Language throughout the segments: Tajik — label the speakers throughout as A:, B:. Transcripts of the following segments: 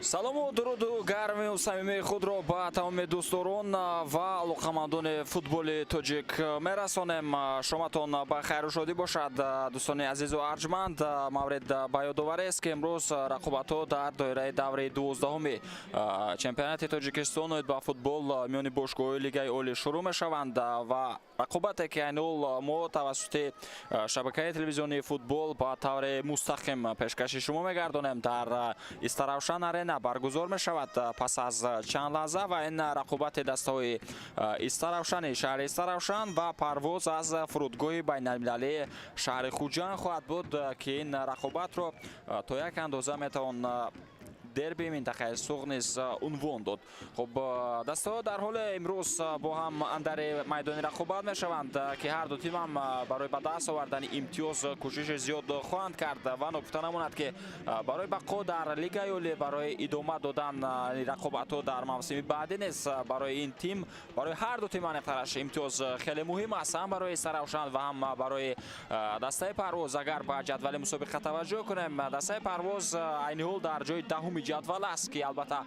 A: Салому, дуруду гармию самимии худро ба тамоми дӯстдорон ва алоқамандони футболи тоҷик мерасонем. Шоматон ба хайру шодӣ бошад, дӯстони азизу арҷманд. Маврид ба ёдоварест, ки имрӯз рақобатҳо дар доираи даври 12-уми чемпионати Тоҷикистон оид ба футбол миёни бошгоҳҳои Лигаи Олӣ шурӯъ мешаванд ва рақобате, ки айни ҳол мо тавассути шабакаи телевизионии футбол ба таври мустақим пешкаши шумо мегардонем, дар Истаравшан Арена баргузор мешавад пас аз чанд лаҳза. Ва ин рақобати дастаҳои Истаравшани шаҳри Истаравшан ва Парвоз аз фурудгоҳи байналмилалии шаҳри Хуҷанд хоҳад буд, ки ин рақобатро то як андоза метавон дерби минтақаи Суғд низ унвон дод. Хуб, дастаҳо дар ҳоле имрӯз бо ҳам андари майдони рақобат мешаванд, ки ҳар ду тим ҳам барои ба даст овардани имтиёз кӯшиши зиёд хоҳанд кард ва ногуфта намонад, ки барои бақо дар Лигаи Олӣ, барои идома додан рақобатҳо дар мавсими баъдӣ низ барои ин тим, барои ҳар ду тим аниқтараш, имтиёз хеле муҳим аст, ҳам барои Истаравшан ва ҳам барои дастаи Парвоз. Агар ба ҷадвали мусобиқа таваҷҷӯҳ кунем, дастаи Парвоз айни ҳол дар ҷои 10-уми ҷадвал аст, ки албатта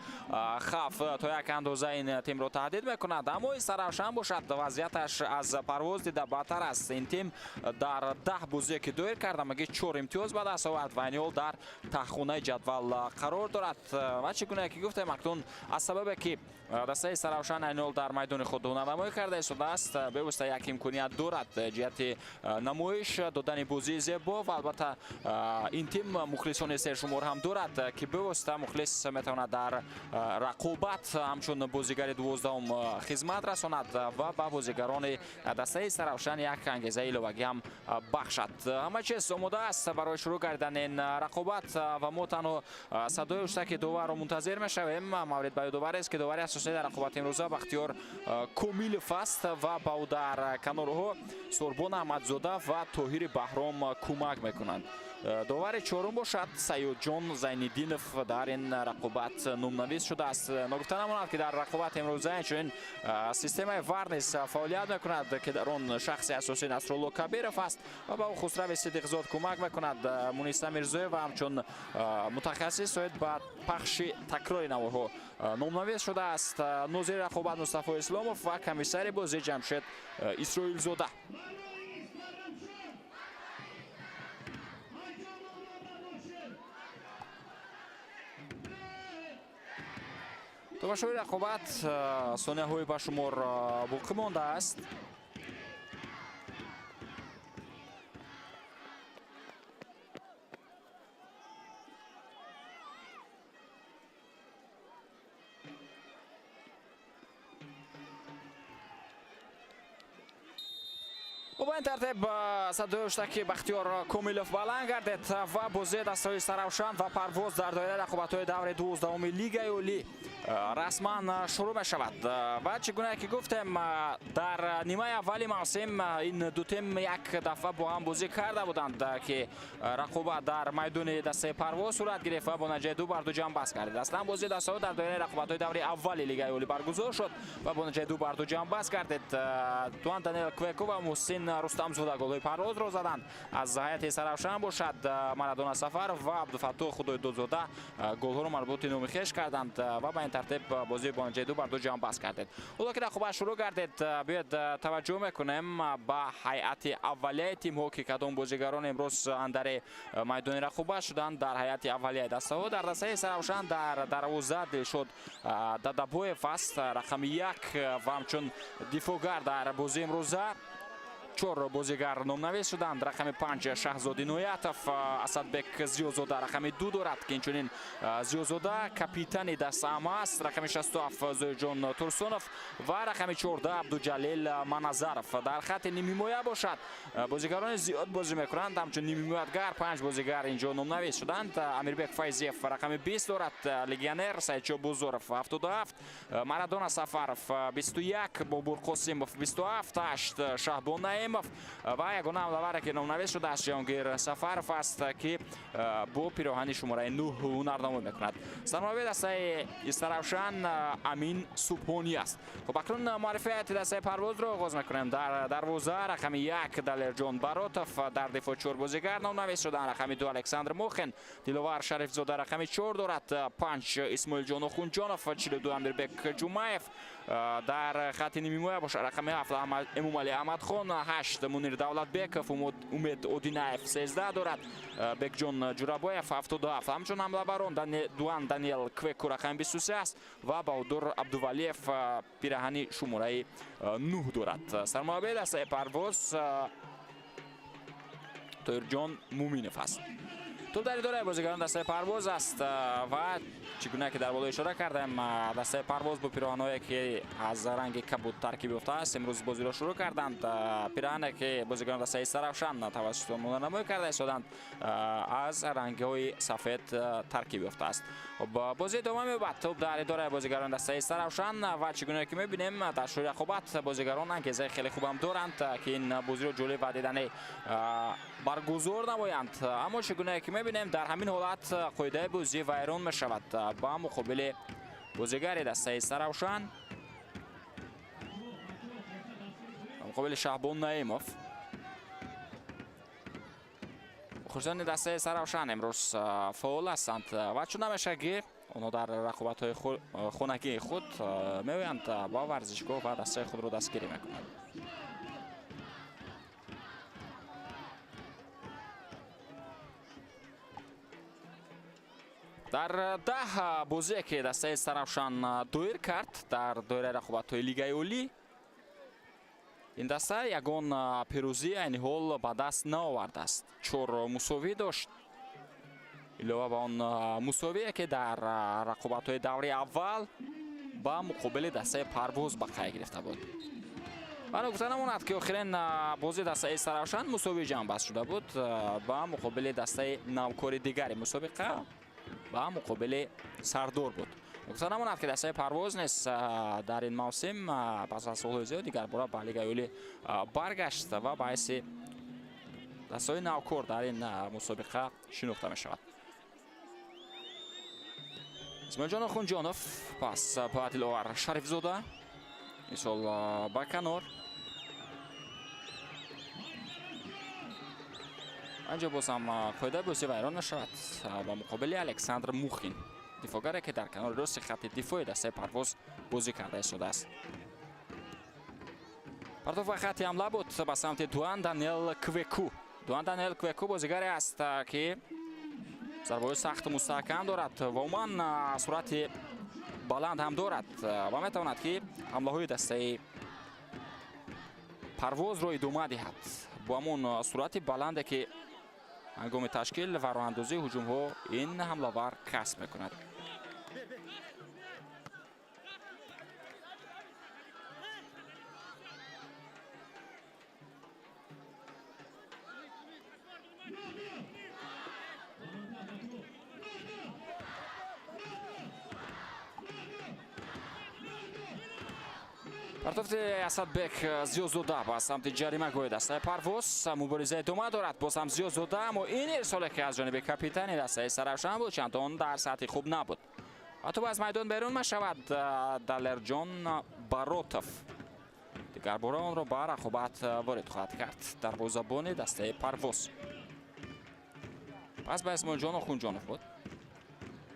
A: хавф то як андоза ин тимро таҳдид мекунад, аммо Истаравшан бошад, вазъияташ аз Парвоз дида бадтар аст. Ин тим дар 10 бозие, ки доир кард, ҳамагӣ 4 имтиёз ба даст овард ва айни ҳол дар таҳхонаи ҷадвал қарор дорад. Ва чӣ гуна ки гуфтем, акнун аз сабабе ки дастаи Истаравшан айни ҳол дар майдони худ ҳунарнамоӣ карда истодааст, бевосита як имконият дорад ҷиҳати намоиш додани бозии зебо ва албатта ин тим мухлисони сершумор ҳам дорад, ки бевосита мухлис метавонад дар рақобат ҳамчун бозигари 12-ум хизмат расонад ва ба бозигарони дастаи Истаравшан як ангезаи иловагӣ ҳам бахшад. Ҳама чиз омода аст барои шурӯъ кардани ин рақобат ва мо танҳо садои уштаки доварро мунтазир мешавем. Маврид ба ёдовар аст, ки довари асосӣ дар рақобати имрӯза Бахтиёр Комилов аст ва ба ӯ дар канорҳо Сурбон Аҳмадзода ва Тоҳири Баҳром кӯмак мекунанд. Довари чорум бошад Саёдҷон Зайниддинов дар ин рақобат номнавис шудааст. Ногуфта намонад, ки дар рақобати имрӯза инчунин системаи ВАР низ фаъолият мекунад, ки дар он шахси асосӣ Насрулло Кабиров аст ва ба ӯ Хусрави Сидиқзод кӯмак мекунад. Муниса Мирзоева ҳамчун мутахассис оид ба пахши такрори наворҳо номнавис шудааст. Нозири рақобат Мустафо Исломов ва комиссари бозӣ Ҷамшед Исроилзода. Тамошои рақобат сонияҳои ба шумор боқӣ мондааст. Ба ин тартиб садои уштаки Бахтиёр Комилов баланд гардид ва бозии дастаҳои Истаравшан ва Парвоз дар доираи рақобатҳои даври 12-уми Лигаи Олӣ расман шурӯъ мешавад. Ва чӣ гуна ки гуфтем, дар нимаи аввали мавсим ин ду тим як дафъа бо ҳам бозӣ карда буданд, ки рақобат дар майдони дастаи Парвоз сурат гирифт ва бо натиҷаи 2-2 ҷамъбаст гардид. Аслан бозии дастаҳо дар доираи рақобатҳои даври аввали Лигаи Олӣ баргузор шуд ва бо натиҷаи 2-2 ҷамъбаст гардид. Туан Даниел Квеко ва Муҳсин Рустамзода голҳои Парвозро заданд. Аз ҳайати Истаравшан бошад Марадона Сафаров ва Абдуфаттоҳ Худойдодзода голҳоро марбути номи хеш карданд ва ба ин тартиб бозии бо натиҷаи 2-2 ҷамъбаст гардид. Ҳоло ки рақобат шурӯъ гардид, биёед таваҷҷӯҳ мекунем ба ҳайати аввалияи тимҳо, ки кадом бозигарон имрӯз андари майдони рақобат шуданд. Дар ҳайати аввалияи дастаҳо дар дастаи Истаравшан дар дарвоза Дилшод Дадабоев аст, рақами 1, ва ҳамчун дифоъгар дар бозии имрӯза 4 бозигар номнавис шуданд. Рақами 5 Шаҳзод Иноятов, Асадбек Зиёзода рақами 2 дорад, ки инчунин Зиёзода капитани дастаам аст. Рақами 67 Зоирҷон Турсунов ва рақами 14 Абдуҷалил Маназаров. Дар хатти нимҳимоя бошад бозигарони зиёд бозӣ мекунанд. Ҳамчун нимҳимоятгар 5 бозигар инҷо номнавис шуданд. Амирбек Файзиев рақами 20 дорад, легионер Саидшо Бузуров 77, Марадона Сафаров 21, Бобур Қосимов 27, 8 Шаҳбон Наимов ва ягона ҳамлаваре, ки номнавис шудааст, Ҷаҳонгир Сафаров аст, ки бо пироҳани шумораи 9 ҳунарнамоӣ мекунад. Сармураббии дастаи Истаравшан Амин Субҳонӣ аст. Хуб, акнун муаррифии ҳайати дастаи Парвозро оғоз мекунем. Дар дарвоза рақами 1 Далерҷон Баротов, дар дифоъ 4 бозигар номнавис шуданд. Рақами 2 Александр Мухин, Диловар Шарифзода рақами 4 дорад, 5 Исмоилҷон Охунҷонов, 42 Амирбек Ҷумаев. Дар хатти нимҳимоя бошад рақами 7 Эмомалӣ Аҳмадхон, 8 Мунир Давлатбеков, Умед Одинаев 13 дорад, Бекҷон Ҷурабоев 77. Ҳамчун ҳамлабарон Дуан Даниел Квеку рақами 23 аст ва Баҳодур Абдувалиев пираҳани шумораи 9 дорад. Сармураббии дастаи Парвоз Тоирҷон Муминов аст. Тӯб дар идораи бозигарон дастаи Парвоз аст ва чӣ гуна ки дар боло ишора кардем, дастаи Парвоз бо пироҳанҳое, ки аз ранги кабуд таркиб ёфтааст, имрӯз бозиро шурӯъ карданд. Пираҳане, ки бозигарон дастаи Истаравшан тавассути он ҳунарнамоӣ карда истоданд, аз рангҳои сафед таркиб ёфтааст. Хуб, бозӣ идома меёбад. Тӯб дар идораи бозигарони дастаи Истаравшан ва чӣ гуна ки мебинем, дар шӯри рақобат бозигарон ангезаи хеле хубам доранд, ки ин бозиро ҷолиб ва диданӣ баргузор намоянд. Аммо чӣ гуна ки мебинем, дар ҳамин ҳолат қоидаи бозӣ вайрон мешавад ба муқобили бозигари дастаи Истаравшан, ба муқобили Шаҳбон Наимов. Мухлисони дастаи Истаравшан имрӯз фаъол ҳастанд ва чун намешавад, ки онҳо дар рақобатҳои хонагии худ меоянд ба варзишгоҳ ва дастаи худро дастгирӣ мекунанд. Дар 10 бозие, ки дастаи Истаравшан доир кард дар доираи рақобатҳои Лигаи Олӣ, ин даста ягон пирӯзӣ айни ҳол ба даст наовардааст. Чор мусовӣ дошт, илова ба он мусовие, ки дар рақобатҳои даври аввал ба муқобили дастаи Парвоз ба қайд гирифта буд. Ва гуфта намонад, ки охирин бозии дастаи Истаравшан мусовӣ ҷамъбаст шуда буд ба муқобили дастаи навкори дигари мусобиқа, ба муқобили Сардор буд. Гуфта намонад, ки дастаи Парвоз низ дар ин мавсим пас аз солҳои зиёд дигарбора ба Лигаи Олӣ баргашт ва ба ҳайси дастаҳои навкор дар ин мусобиқа шинохта мешавад. Исмоилҷон Охунҷонов пас ба Диловар Шарифзода, мисол ба канор. Анҷо боз ҳам қоидаи бозӣ вайрон мешавад ба муқобили Александр Мухин, дифоъгаре, ки дар канори рости хатти дифои дастаи Парвоз бозӣ карда истодааст. Партоф ба хатти ҳамла буд ба самти Дуан Даниэл Квеку. Дуан Даниэл Квеку бозигаре аст, ки зарбаҳои сахту мустаҳкам дорад ва умуман суръати баланд ҳам дорад ва метавонад, ки ҳамлаҳои дастаи Парвозро идома диҳад бо ҳамон суръати баланде, ки ҳангоми ташкил ва роҳандозии ҳуҷумҳо ин ҳамлавар касб мекунад. Партофти Асадбек Зиёзода ба самти ҷаримагоҳи дастаи Парвоз. Мубориза идома дорад. Боз ҳам Зиёзода, аммо ин ирсоле, ки аз ҷониби капитани дастаи Истаравшан буд, чандон дар сатҳи хуб набуд ва тӯб аз майдон берун мешавад. Далерҷон Баротов дигарбора онро ба рақобат ворид хоҳад кард, дарвозабони дастаи Парвоз. Пас ба Исмоилҷон Охунҷонов буд.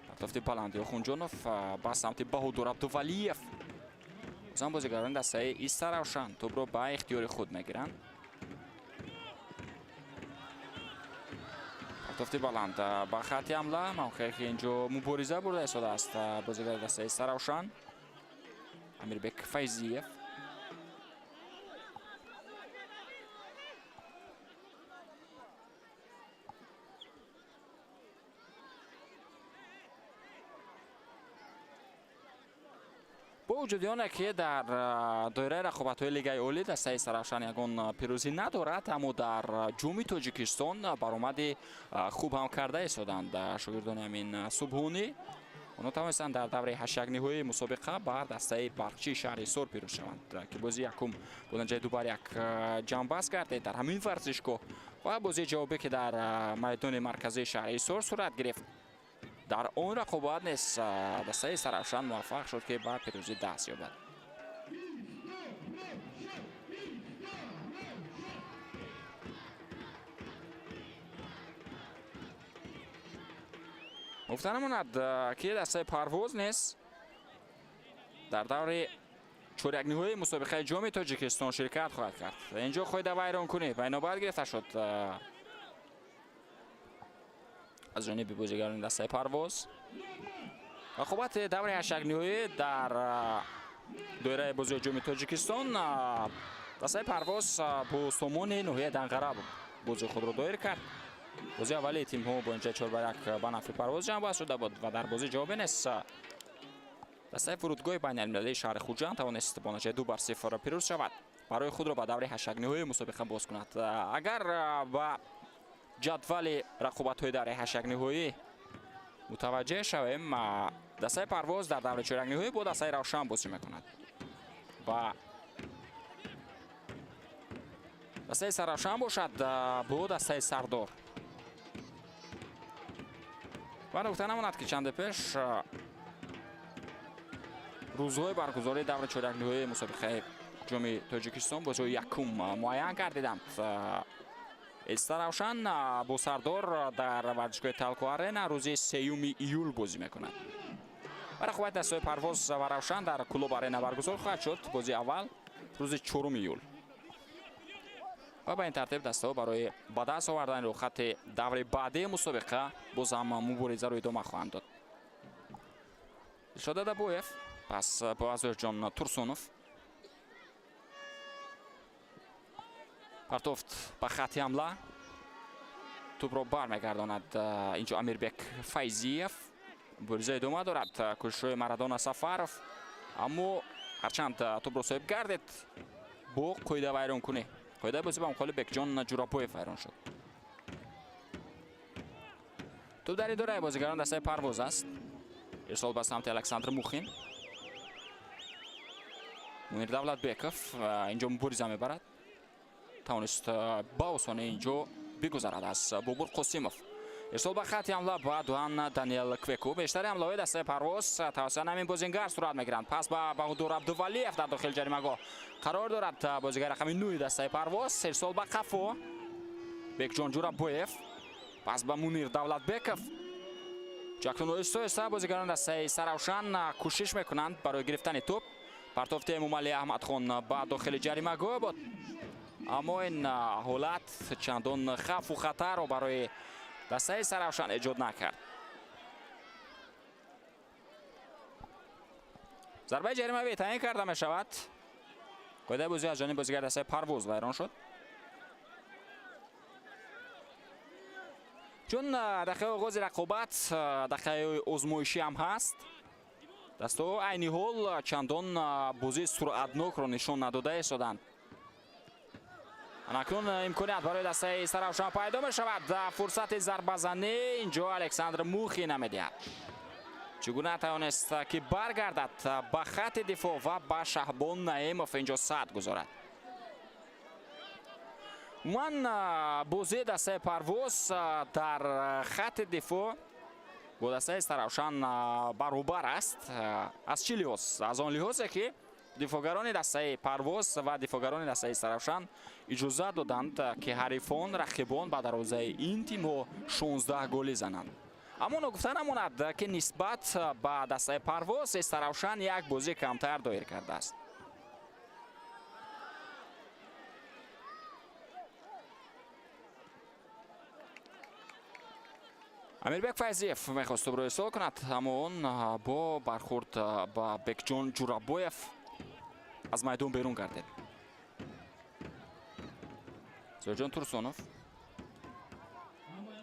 A: Партофти баланди Охунҷонов ба самти Баҳодур Абдувалиев. Бозам бозигарони дастаи Истаравшан тӯбро ба ихтиёри худ мегиранд. Партофти баланд ба хатти ҳамла, мавқее ки инҷо мубориза бурда истодааст бозигари дастаи Истаравшан Амирбек Файзиев. Бо вуҷуди оне, ки дар доираи рақобатҳои Лигаи Олӣ дастаи Истаравшан ягон пирӯзӣ надорад, аммо дар Ҷоми Тоҷикистон баромади хуб ҳам карда истоданд шогирдони ҳамин Субҳонӣ. Онҳо тавонистанд дар давраи ҳаштякниҳои мусобиқа бар дастаи Барқчии шаҳри Ҳисор пирӯз шаванд, ки бозии якум бо натиҷаи 2-1 ҷамъбаст гардид дар ҳамин варзишгоҳ ва бозии ҷавобӣ, ки дар майдони марказии шаҳри Ҳисор сурат гирифт, дар он рақобат низ дастаи Истаравшан муваффақ шуд, ки ба пирӯзӣ даст ёбад. Гуфта намонад, ки дастаи Парвоз низ дар даври чорякниҳои мусобиқаи Ҷоми Тоҷикистон ширкат хоҳад кард. Инҷо қоида вайронкунӣ ба инобат гирифта шуд аз ҷониби бозигарони дастаи Парвоз. Рақобати даври ҳаштякниҳоӣ дар доираи бозиҳои Ҷоми Тоҷикистон дастаи Парвоз бо Сомони ноҳияи Данғара бозии худро доир кард. Бозии аввали тимҳо бо натиҷаи 4-1 ба нафъи Парвоз ҷамъбаст шуда буд ва дар бозии ҷавобӣ низ дастаи фурудгоҳи байналмилалии шаҳри Хуҷанд тавонист бо натиҷаи 2-0 пирӯз шавад, барои худро ба даври ҳаштякниҳоии мусобиқа боз кунад. Агар ба ҷадвали рақобатҳои даври ҳаштякниҳоӣ мутаваҷҷеҳ шавем, дастаи Парвоз дар даври чорякниҳоӣ бо дастаи Равшан бозӣ мекунад ва дастаи Саравшан бошад бо дастаи Сардор. Ва нукта намонад, ки чанде пеш рӯзҳои баргузории даври чорякниҳоии мусобиқаи ҷоми Тоҷикистон бозиҳои якум муайян гардиданд. Истаравшан бо Сардор дар варзишгоҳи Талко Арена рӯзи 3 июл бозӣ мекунад. Ва рақобати дастаҳои Парвоз ва Равшан дар Кӯлоб Арена баргузор хоҳад шуд. Бозии аввал рӯзи 4 июл. Ва ба ин тартиб дастаҳо барои ба даст овардани рӯхати даври баъдии мусобиқа боз ҳам муборизаро идома хоҳанд дод. Дилшод Адабоев, пас бо Азорҷон Турсунов. Партофт ба хатти ҳамла. Тӯбро бармегардонад инҷо Амирбек Файзиев. Мубориза идома дорад. Кӯшишҳои Марадона Сафаров. Аммо ҳарчанд тӯбро соҳиб гардид, бо қоидавайронкунӣ. Қоидаи бозӣ ба муқобили Бекҷон Ҷурабоев вайрон шуд. Тӯб дар идораи бозигарон дастаи Парвоз аст. Ирсол ба самти Александр Мухин. Мунир Давлатбеков инҷо мубориза мебарад. Тавонист ба осонӣ инҷо бигузарад аз Бобур Қосимов. Ирсол ба хатти ҳамла ба Дуан Даниел Квеку. Бештари ҳамлаҳои дастаи Парвоз тавассути ҳамин бозингар сурат мегиранд. Пас ба Баҳодур Абдувалиев дар дохили ҷаримагоҳ қарор дорад бозигари рақами 9 дастаи Парвоз. Ирсол ба қафо Бекҷон Ҷурабоев. Пас ба Мунир Давлатбеков. Ҷакун оҳиста оҳиста бозигарон дастаи Саравшан кӯшиш мекунанд барои гирифтани тӯб. Партофти Эмомалӣ Аҳмадхон ба дохили ҷаримагоҳ буд. Аммо ин ҳолат чандон хавфу хатарро барои дастаи Саравшан эҷод накард. Зарбаи ҷаримавӣ таъин карда мешавад. Қоидаи бозӣ аз ҷониби бозигари дастаи Парвоз вайрон шуд. Чун дақиқаи оғози рақобат дақиқаи озмоишӣ ҳам ҳаст, дастаҳо айни ҳол чандон бозии суръатнокро нишон надода истоданд. Акнун имконият барои дастаи Саравшан пайдо мешавад. Фурсати зарбазанӣ инҷо Александр Мухин намедиҳад. Чӣ гуна тавонист ки баргардад ба хатти дифоъ ва ба Шаҳбон Наимов инҷо сад гузорад. Умуман бозии дастаи Парвоз дар хатти дифоъ бо дастаи Саравшан баробар аст. Аз чӣ лиҳоз? Аз он лиҳозе ки дифоъгарони дастаи Парвоз ва дифоъгарони дастаи Саравшан иҷозат доданд, ки ҳарифон, рақибон ба дарвозаи ин тимҳо 16 голӣ зананд. Аммо ногуфта намонад, ки нисбат ба дастаи Парвоз Саравшан як бозӣ камтар доир кардааст. Амирбек Файзиев мехост тӯбро ирсол кунад, аммо он бо бархӯрд ба Бекҷон Ҷурабоев аз майдон берун гардид. Зоирҷон Турсунов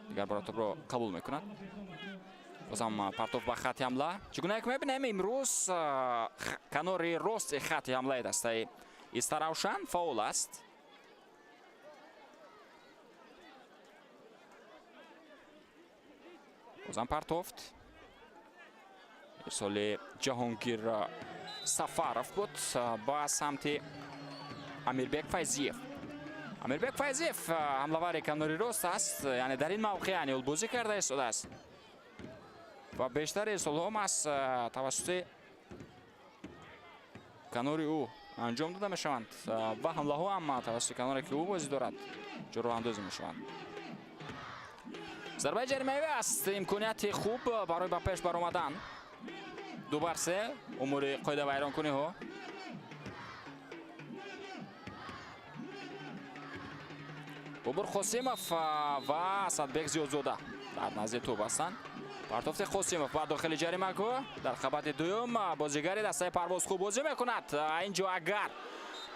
A: дигар бора тӯбро қабул мекунад. Бозам партоф ба хатти ҳамла. Чӣ гуна ки мебинем, имрӯз канори рости хатти ҳамлаи дастаи Истаравшан фаъол аст. Бозам партофт. Ирсоли Ҷаҳонгир Сафаров буд ба самти Амирбек Файзиев. Амирбек Файзиев ҳамлавари канори рост аст, яъне дар ин мавқеъ айни ҳол бозӣ карда истодааст ва бештари ирсолҳо маҳз тавассути канори ӯ анҷом дода мешаванд ва ҳамлаҳо ҳам тавассути каноре ки ӯ бозӣ дорад ҷурӯандозӣ мешаванд. Зарбаи ҷаримавӣ аст, имконияти хуб барои ба пеш баромадан. 2-3 умури қоидавайронкуниҳо. Бобур Қосимов ва Асадбек Зиёдзода дар назди тӯб ҳастанд. Партофти Қосимов ба дохили ҷаримагоҳ. Дар қабати дуюм бозигари дастаи Парвоз хуб бозӣ мекунад. Инҷо агар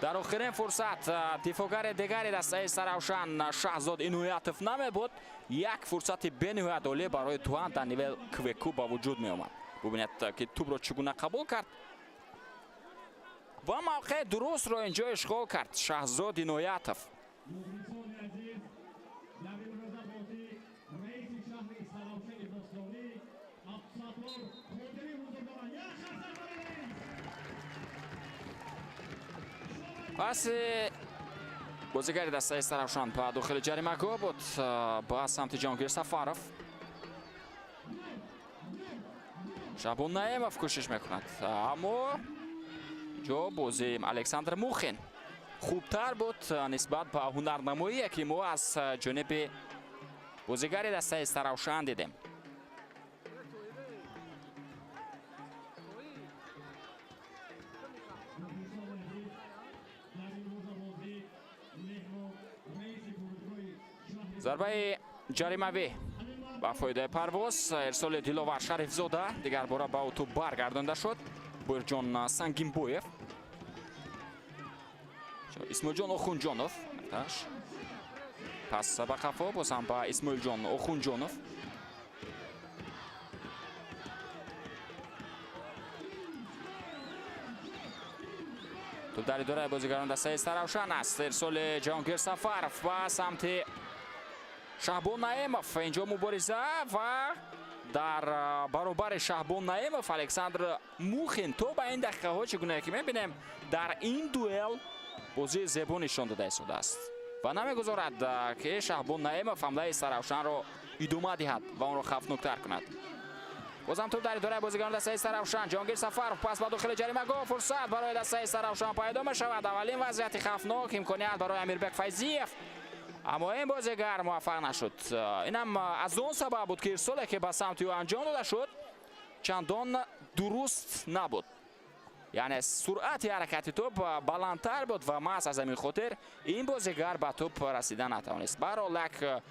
A: Дар охирин фурсат дифоъгари дигари дастаи Истаравшан Шаҳзод Иноятов намебуд, як фурсати бениҳоят олӣ барои Туан Данивел Квеку ба вуҷуд меомад. Бубинед, ки тӯбро чӣ гуна қабул кард ва мавқеи дурустро инҷо ишғол кард Шаҳзод Иноятов.
B: Мухлисони азиз, дар имрӯза бозӣ раиси шаҳри Истаравшани бостонӣ Абдусаттор Қодирӣ ҳузур доранд. Як қарсак барои раис!
A: Паси бозигари дастаи Истаравшан ба дохили ҷаримагоҳ буд ба самти Ҷаҳонгир Сафаров. Шаҳбон Наимов кӯшиш мекунад, аммо ҷо бозии Александр Мухин хубтар буд нисбат ба ҳунарнамоие, ки мо аз ҷониби бозигари дастаи Истаравшан дидем.
B: Мухлисони азиз, дар имрӯза бозӣ меҳмон раиси фурудгоҳи шаҳри
A: Зарбаи ҷаримавӣ ба фоидаи Парвоз. Ирсоли Диловар Шарифзода дигар бора ба ӯ тӯб баргардонда шуд. Боирҷон Сангинбоев, Исмоилҷон Охунҷонов таш пас ба қафо, боз ҳам ба Исмоилҷон Охунҷонов. Тӯб дар идораи бозигарон дастаи Истаравшан аст. Ирсоли Ҷаҳонгир Сафаров ба самти Шаҳбон Наимов. Инҷо мубориза ва дар баробари Шаҳбон Наимов Александр Мухин то ба ин дақиқаҳо, чӣ гунае ки мебинем, дар ин дуэл бозии зебо нишон дода истодааст ва намегузорад, ки Шаҳбон Наимов ҳамлаи Истаравшанро идома диҳад ва онро хавфноктар кунад. Бозам тӯб дар идораи бозигарон дастаи Истаравшан. Ҷаҳонгир Сафаров пас ба дохили ҷаримагоҳ. Фурсат барои дастаи Истаравшан пайдо мешавад. Аввалин вазъияти хавфнок, имконият барои Амирбек Файзиев, аммо ин бозигар муваффақ нашуд. Инам аз он сабаб буд, ки ирсоле, ки ба самти ӯ анҷом дода шуд, чандон дуруст набуд, яъне суръати ҳаракати тӯб баландтар буд ва маҳз аз ҳамин хотир ин бозигар ба тӯб расида натавонист. Баҳрҳол, як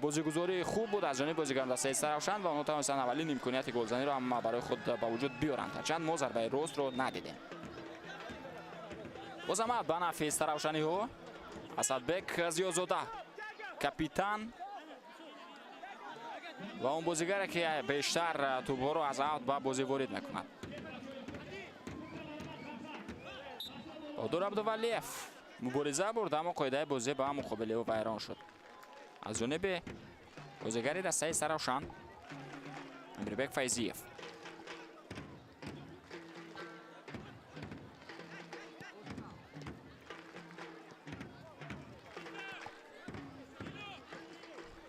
A: бозигузории хуб буд аз ҷониби бозигарон дастаи Истаравшан ва онҳо тавонистанд аввалин имконияти голзаниро ҳам барои худ ба вуҷуд биёранд, ҳарчанд мо зарбаи ростро надидем. Бозам ба нафъи истаравшаниҳо. Асадбек Зиёзода, капитан ва он бозигаре, ки бештар тӯбҳоро аз аут ба бозӣ ворид мекунад. Баҳодур Абдувалиев мубориза бурд, аммо қоидаи бозӣ ба муқобили ӯ вайрон шуд аз ҷониби бозигари дастаи Истаравшан Амирбек Файзиев.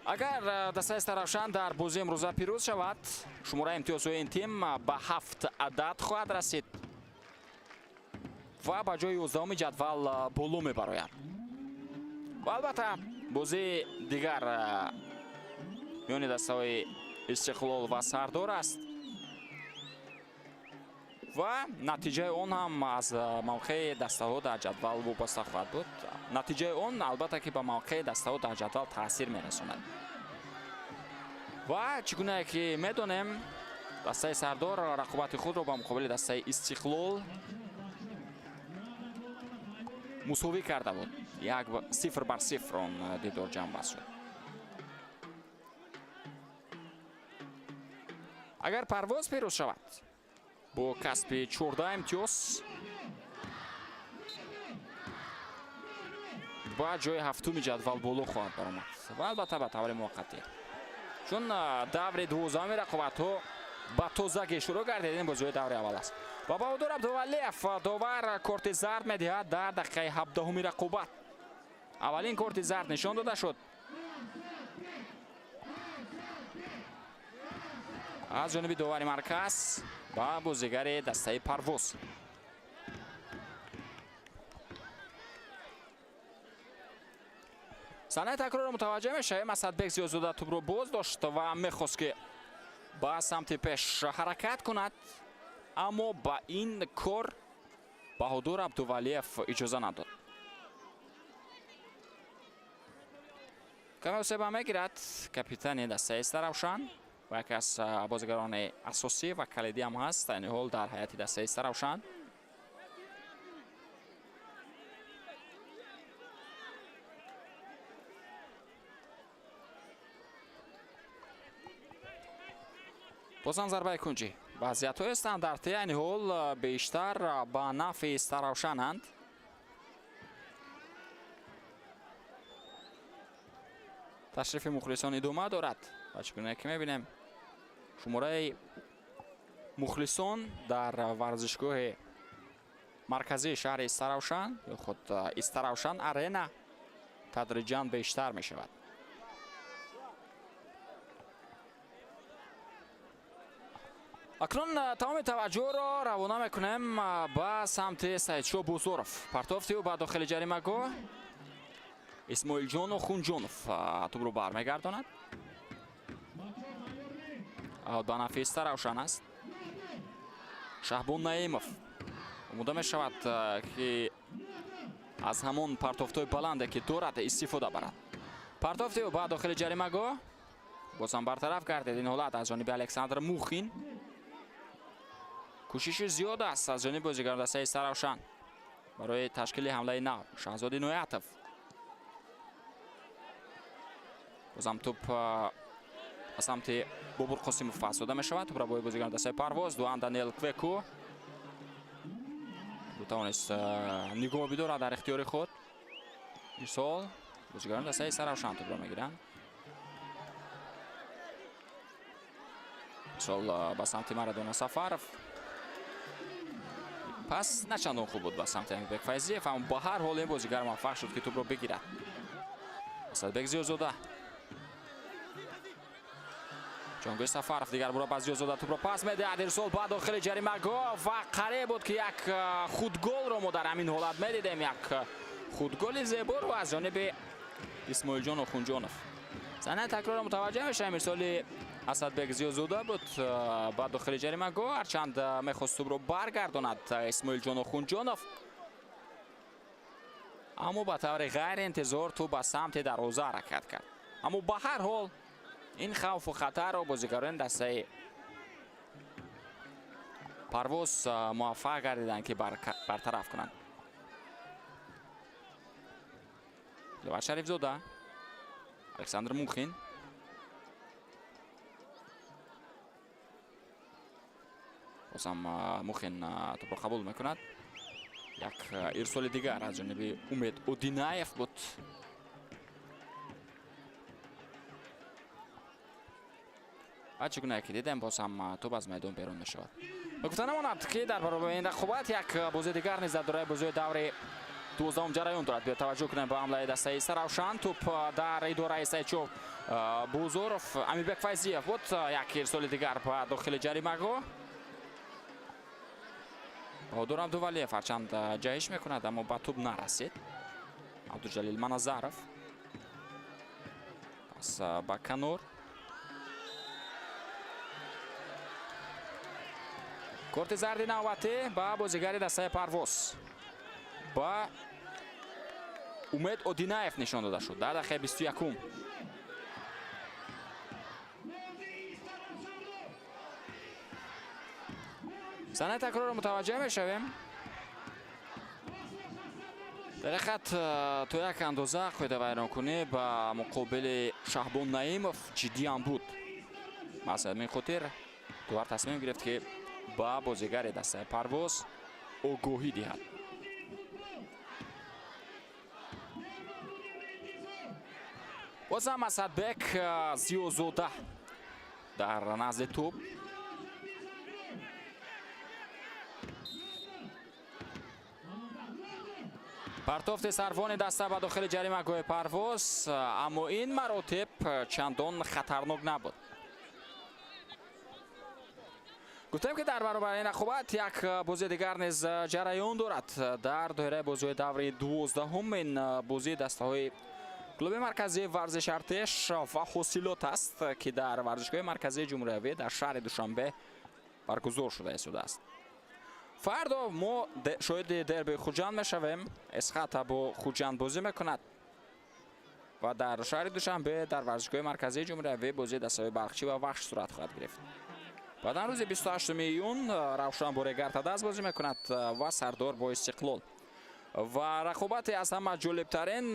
A: Агар дастаи Истаравшан дар бозии имрӯза пирӯз шавад, шумораи имтиёзҳои ин тим ба ҳафт адад хоҳад расид ва ба ҷои 11-уми ҷадвал боло мебарояд. Ва албатта, бозии дигар миёни дастаҳои Истиқлол ва Сардор аст ва натиҷаи он ҳам аз мавқеи дастаҳо дар ҷадвал вобаста хоҳад буд. Натиҷаи он, албатта, ки ба мавқеи дастаҳо дар ҷадвал таъсир мерасонад. Ва чӣ гунае ки медонем, дастаи Сардор рақобати худро ба муқобили дастаи Истиқлол мусовӣ карда буд, 1-0 он дидор ҷамъбаст шуд. Агар Парвоз пирӯз шавад, бо касби 14 имтиёз ба ҷои ҳафтуми ҷадвал боло хоҳад баромад ва албатта, ба таври муваққатӣ, чун даври 12-уми рақобатҳо ба тозагӣ шурӯъ гардид, ин бозиҳои даври аввал аст. Ва Баҳодур Абдувалиев, довар корти зард медиҳад дар дақиқаи 17-уми рақобат. Аввалин корти зард нишон дода шуд аз ҷониби довари марказ ба бозигари дастаи Парвоз. Саҳнаи такрорро мутаваҷҷӯҳ мешавем. Асадбек Зиёзода тӯбро боз дошт ва мехост, ки ба самти пеш ҳаракат кунад, аммо ба ин кор Баҳодур Абдувалиев иҷоза надод. Каме осеба мегирад капитани дастаи Истаравшан ва яке аз бозигарони асосӣ ва калидӣ ҳам ҳаст айни ҳол дар ҳайати дастаи Истаравшан. Бозам зарбаи кунҷӣ. Вазъиятҳои стандартӣ айни ҳол бештар ба нафъи Истаравшананд. Ташрифи мухлисон идома дорад ва чӣ гуна ки мебинем, шумораи мухлисон дар варзишгоҳи марказии шаҳри Истаравшан ё худ Истаравшан Арена тадриҷан бештар мешавад. Акнун тамоми таваҷҷӯҳро равона мекунем ба самти Саидшоҳ Бузуров. Партофти ӯ ба дохили ҷаримагоҳ. Исмоилҷону Хунҷонов тӯбро бармегардонад. Ба нафъи Истаравшан аст. Шаҳбон Наимов омода мешавад, ки аз ҳамон партофтҳои баланде, ки дорад, истифода барад. Партофти ӯ ба дохили ҷаримагоҳ. Бозам бартараф гардид ин ҳолат аз ҷониби Александр Мухин. Кӯшиши зиёд аст аз ҷониби бозигарони дастаи Истаравшан барои ташкили ҳамлаи нав. Шаҳзод Иноятов. Бозам тӯп ба самти Бобур Қосимов пас дода мешавад. Тӯпро бо бозигарони дастаи Парвоз Дуан Даниел Квеку тавонист нигоҳ бидорад дар ихтиёри худ. Ирсол бозигарони дастаи Истаравшан тӯпро мегиранд. Ирсол ба самти Марадона Сафаров. Пас начандон хуб буд ба самти Амирбек Файзиев, аммо ба ҳар ҳол ин бозигар муваффақ шуд, ки тӯпро бигирад. Асадбек Зиёзода. Ҷонгӯи Сафаров дигар бора ба Зиёзода тӯпро пас медиҳад. Ирсол ба дохили ҷаримагоҳ ва қариб буд, ки як худголро мо дар ҳамин ҳолат медидем. Як худголи зеборо аз ҷониби Исмоилҷон Охунҷонов. Саҳнаи такрорро мутаваҷҷеҳ мешавем. Ирсоли Асадбек Зиёзода буд ба дохили ҷаримагоҳ, ҳарчанд мехост тӯбро баргардонад Исмоилҷон Охунҷонов, аммо ба таври ғайриинтизор тӯб ба самти дарвоза ҳаракат кард. Аммо ба ҳар ҳол ин хавфу хатарро бозигарони дастаи Парвоз муваффақ гардиданд, ки бартараф кунанд. Диловар Шарифзода, Александр Мухин. Бозам Мухин тӯбро қабул мекунад. Як ирсоли дигар аз ҷониби Умед Одинаев буд. Ва чӣ гуна ки дидем, боз ҳам тӯб аз майдон берун мешавад. Ба гуфта намонад, ки дар баробари ин рақобат як бозии дигар низ дар доираи бозиҳои даври 12-ум ҷараён дорад. Биё таваҷҷӯҳ кунем ба ҳамлаи дастаи Истаравшан. Тӯп дар идораи Саидшоҳ Бузуров. Амирбек Файзиев буд. Як ирсоли дигар ба дохили ҷаримагоҳ. Баҳодур Абдувалиев ҳарчанд ҷаҳиш мекунад, аммо ба тӯб нарасид. Абдуҷалил Маназаров пас ба канор. Корти зарди навбатӣ ба бозигари дастаи Парвоз, ба Умед Одинаев нишон дода шуд дар дақиқаи 21-ум. Саҳнаи такрорро мутаваҷҷеҳ мешавем. Дар ҳақиқат, то як андоза қоидавайронкунӣ ба муқобили Шаҳбон Наимов ҷиддиам буд. Маҳз ҳамин хотир довар тасмим гирифт, ки ба бозигари дастаи Парвоз огоҳӣ диҳад. Бозам Асадбек Зиёзода дар назди тӯб. Партофти сарвони даста ба дохили ҷаримагоҳи Парвоз, аммо ин маротиб чандон хатарнок набуд. Гуфтем, ки дар баробари ин рақобат як бозии дигар низ ҷараён дорад. Дар доираи бозиҳои даври 12-ум ин бозии дастаҳои клуби марказии варзиши Артеш ва Ҳосилот аст, ки дар варзишгоҳи марказии ҷумҳуриявӣ дар шаҳри Душанбе баргузор шуда истодааст. Фардо мо шоҳиди дерби Хуҷанд мешавем. Эсхата бо Хуҷанд бозӣ мекунад ва дар шаҳри Душанбе дар варзишгоҳи марказии ҷумҳуриявӣ бозии дастаҳои Барқчӣ ва Вахш сурат хоҳад гирифт. Баъдан рӯзи 28 июн Равшан бо Регар-ТадАЗ бозӣ мекунад ва Сардор бо Истиқлол. Ва рақобати аз ҳама ҷолибтарин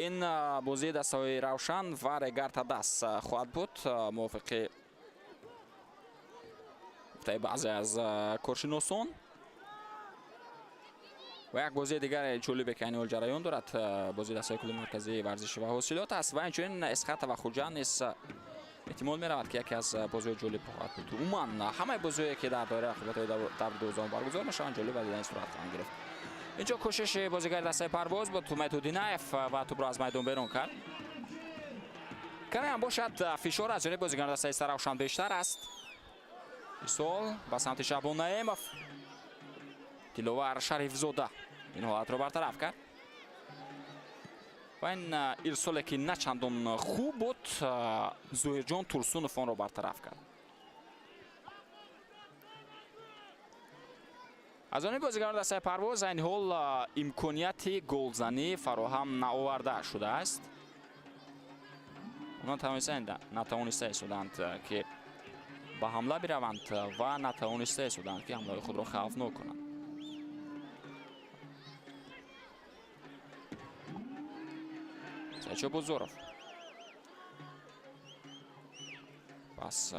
A: ин бозии дастаҳои Равшан ва Регар-ТадАЗ хоҳад буд. Мувофиқи Гуфтаи баъзе аз коршиносон. Ва як бозии дигаре ҷолибе, ки айни ҳол ҷараён дорад, бозии дастаи клуби марказии варзиши ва ҳосилот аст ва инчунин Эсхата ва Хуҷанд низ эҳтимол меравад, ки яке аз бозиҳои ҷолиб хоҳад буд. Умуман, ҳамаи бозиҳое, ки дар доираи рақобатҳои даври дувоздаҳум баргузор мешаванд, ҷолиб ва дидани сурат хоҳанд гирифт. Инҷо кӯшиши бозигари дастаи Парвоз буд, Умед Ҳудинаев, ва тӯбро аз майдон берун кард. Каме ҳам бошад, фишор аз ҷониби бозигарони дастаи Истаравшан бештар аст. Ирсол ба самти Шаҳбон Наимов. Диловар Шарифзода ин ҳолатро бартараф кард ва ин ирсоле, ки на чандон хуб буд, Зоҳирҷон Турсунов онро бартараф кард. Аз ҷониби бозигарони дастаи Парвоз айни ҳол имконияти голзанӣ фароҳам наоварда шудааст. Онҳо натавониста истоданд, ки ба ҳамла бираванд, ва натавониста истоданд, ки ҳамлаи худро хавфнок кунанд. Сайчо Бозоров пас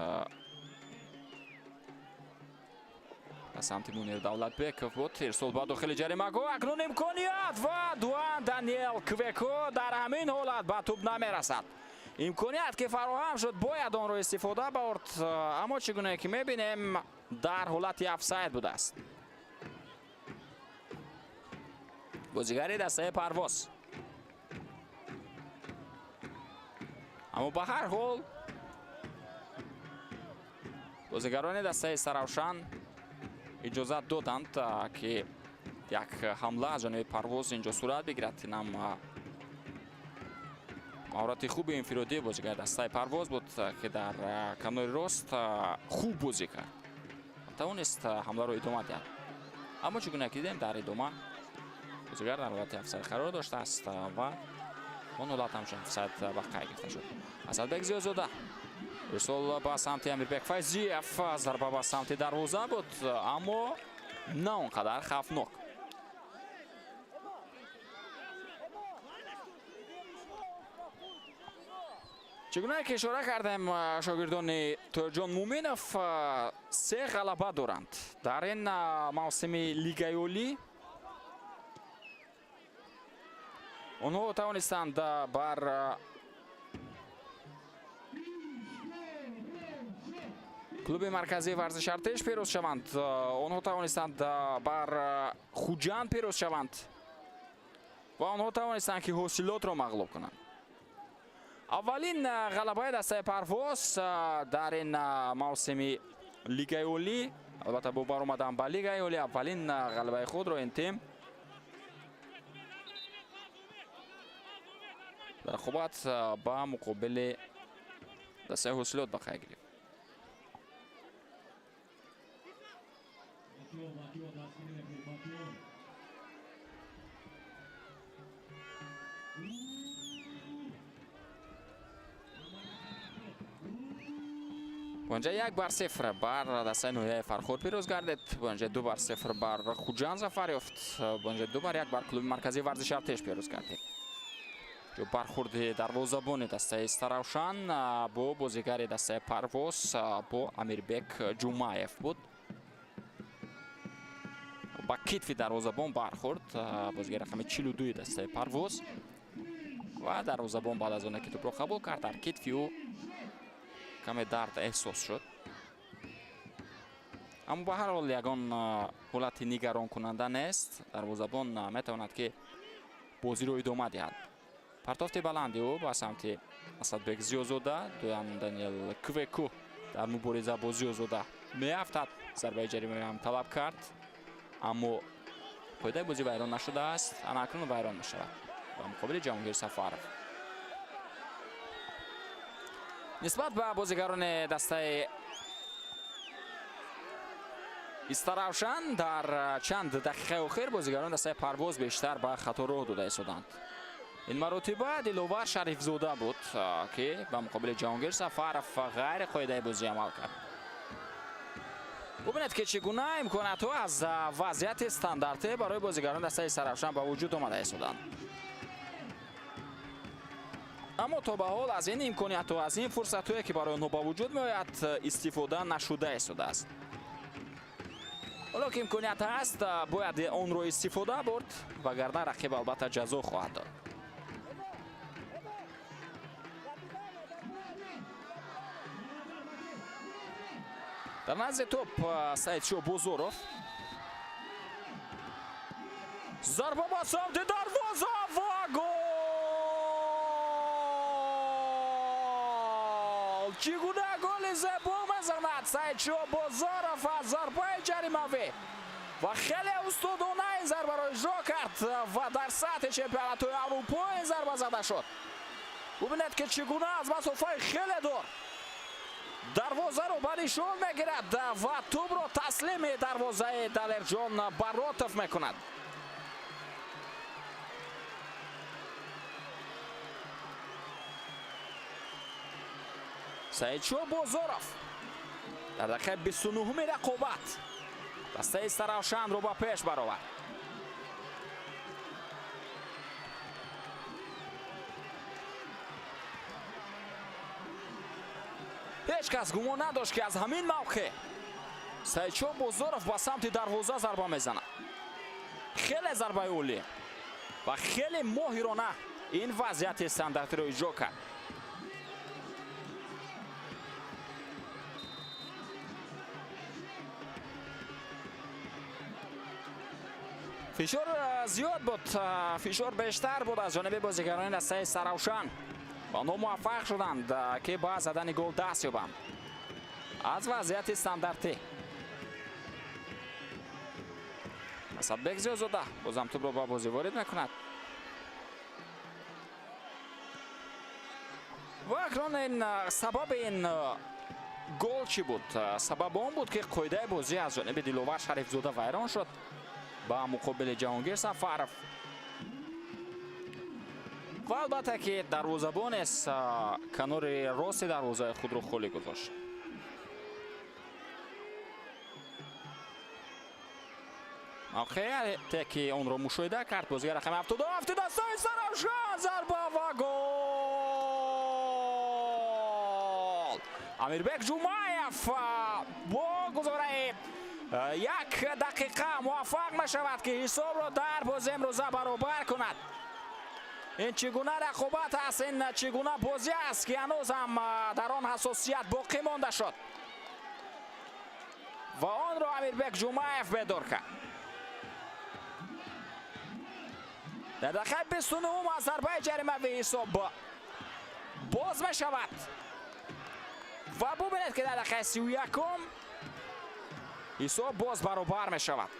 A: ба самти Мунир Давлатбеков буд. Ирсол ба дохили ҷаримагоҳ. Акнун имконият ва Дуан Даниел Квеко дар ҳамин ҳолат ба тӯб намерасад. Имконият ки фароҳам шуд, бояд онро истифода бурд, аммо чӣ гунае ки мебинем, дар ҳолати офсайд будааст бозигари дастаи Парвоз. Аммо ба ҳар ҳол бозигарони дастаи Истаравшан иҷозат доданд, ки як ҳамла аз ҷониби Парвоз инҷо сурат бигирад. Инам маҳорати хуби инфиродии бозигари дастаи Парвоз буд, ки дар канори рост хуб бозӣ кард, тавонист ҳамларо идома диҳад. Аммо чӣ гуна ки дидем, дар идома бозигар дар ҳолати офсайд қарор доштааст ва он ҳолат ҳамчун офсайд ба қайд гирифта шуд. Асадбек Зиёзода, ирсол ба самти Амирбек Файзиев, зарба ба самти дарвоза буд, аммо на он қадар хавфнок. Чӣ гунае ки ишора кардем, шогирдони Тоирҷон Муминов се ғалаба доранд дар ин мавсими Лигаи Олӣ. Онҳо тавонистанд бар клуби марказии варзиши Артеш пирӯз шаванд, онҳо тавонистанд бар Хуҷанд пирӯз шаванд ва онҳо тавонистанд, ки Ҳосилотро мағлуб кунанд. Аввалин ғалабаи дастаи Парвоз дар ин мавсими Лигаи Олӣ, албатта бо баромадан ба Лигаи Олӣ, аввалин ғалабаи худро ин тим дар рақобат ба муқобили дастаи Ҳосилот ба қайд гирифт. Бонҷа 1-0 бар дастаи ноҳияи Фархор пирӯз гардид. Бонҷа 2-0 бар Хуҷанд зафар ёфт. Бонҷа 2-1 бар клуби марказии варзиши Артеш пирӯз гардид. Ҷо бархурди дарвозабони дастаи Истаравшан бо бозигари дастаи Парвоз, бо Амирбек Ҷумаев буд. Ба китфи дарвозабон бархӯрд бозигари рақами 42 дастаи Парвоз ва дарвозабон баъд аз оне ки тӯбро қабул кард, дар китфи ӯ каме дард эҳсос шуд. Аммо ба ҳар ҳол ягон ҳолати нигаронкунанда нест. Дарвозабон метавонад, ки бозиро идома диҳад. Партофти баланди ӯ ба самти Асадбек Зиёзода. Дуян Даниел Квеку дар мубориза бо Зиёзода меафтад. Зарбаи ҷаримаам талаб кард, аммо қоидаи бозӣ вайрон нашудааст. Ана акнун вайрон мешавад ба муқобили Ҷаҳонгир Сафаров. Нисбат ба бозигарони дастаи Истаравшан дар чанд дақиқаи охир бозигарони дастаи Парвоз бештар ба хато роҳ дода истоданд. Ин маротиба Диловар Шарифзода буд, ки ба муқобили Ҷаҳонгир Сафаров ғайри қоидаи бозӣ амал кард. Бубинед, ки чӣ гуна имкониятҳо аз вазъияти стандартӣ барои бозигарони дастаи Истаравшан ба вуҷуд омада истоданд. Аммо то ба ҳол аз ин имкониятҳо, аз ин фурсатҳое, ки барои онҳо ба вуҷуд меояд, истифода нашуда истодааст. Ҳоло ки имконият ҳаст, бояд онро истифода бурд, вагарна рақиб албатта ҷазо хоҳад дод. Дар назди топ Саидшо Бозоров. Зарба ба самти дарвоза ва гол! Чӣ гуна голи зебо мезанад Саидшо Бозоров аз зарбаи ҷаримавӣ ва хеле устодона ин зарбаро иҷро кард ва дар сатҳи чемпионатҳои Аврупо ин зарба зада шуд. Бубинед, ки чӣ гуна аз масофаи хеле дур дарвозаро ба нишон мегирад ва тӯбро таслими дарвозаи Далерҷон Баротов мекунад. Саидшо Бозоров дар дақиқаи 29-уми рақобат дастаи Саравшанро ба пеш баровард. Ҳеҷ кас гумон надошт, ки аз ҳамин мавқеъ Саидшо Бозоров ба самти дарвоза зарба мезанад. Хеле зарбаи олӣ ва хеле моҳирона ин вазъияти стандартиро иҷро кард. Фишор зиёд буд, фишор бештар буд аз ҷониби бозигарони дастаи Саравшан. Онҳо муваффақ шуданд, ки ба задани гол даст ёбанд аз вазъияти стандартӣ. Асадбек Зиёзода бозам тӯбро ба бозӣ ворид мекунад. Ва акнун ин сабаби ин гол чӣ буд? Сабаб он буд, ки қоидаи бозӣ аз ҷониби Диловар Шарифзода вайрон шуд ба муқобили Ҷаҳонгир Сафаров. Ва албатта, ки дарвозабонес канори рости дарвозаи худро холӣ гузошт. Мавқеияте, ки онро мушоҳида кард бозигар рақами 77 дастаи Саравшан, зарба ва гол! Амирбек Ҷумаев бо гузораи як дақиқа муваффақ мешавад, ки ҳисобро дар бозии имрӯза баробар кунад. Ин чӣ гуна рақобат аст, ин чӣ гуна бозӣ аст, ки ҳанӯз ҳам дар он ҳассосият боқӣ монда шуд ва онро Амирбек Ҷумаев бедор кард. Дар дақиқаи 29-ум аз зарбаи ҷаримавӣ ҳисоб боз мешавад ва бубинед, ки дар дақиқаи 31-ум ҳисоб боз баробар мешавад.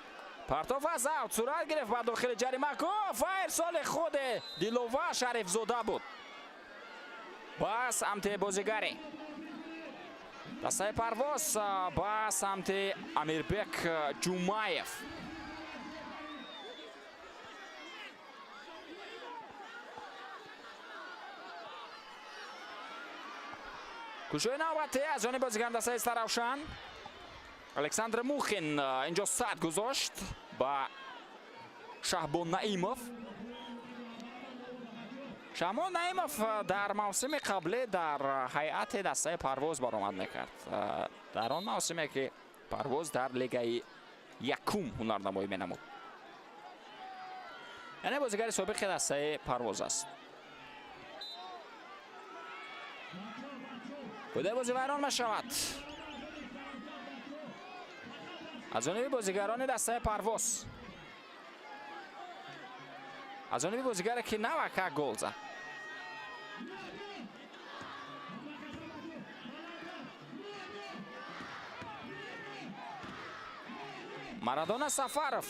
A: Партоф аз аут сурат гирифт ба дохили ҷаримагоҳ ва ирсоли худи Диловар Шарифзода буд ба самти бозигари дастаи Парвоз, ба самти Амирбек Ҷумаев. Кӯшои навбатӣ аз ҷониби бозигари дастаи Саравшан Александр Мухин инҷо сад гузошт ба Шаҳбон Наимов. Шаҳбон Наимов дар мавсими қаблӣ дар ҳайати дастаи Парвоз баромад мекард. Дар он мавсиме, ки Парвоз дар лигаи якум ҳунарнамоӣ менамуд. Яъне бозигари собиқи дастаи Парвоз аст. Қоидаи бозӣ вайрон мешавад аз ҷониби бозигарони дастаи Парвоз, аз ҷониби бозигаре, ки навака гол зад. Марадона Сафаров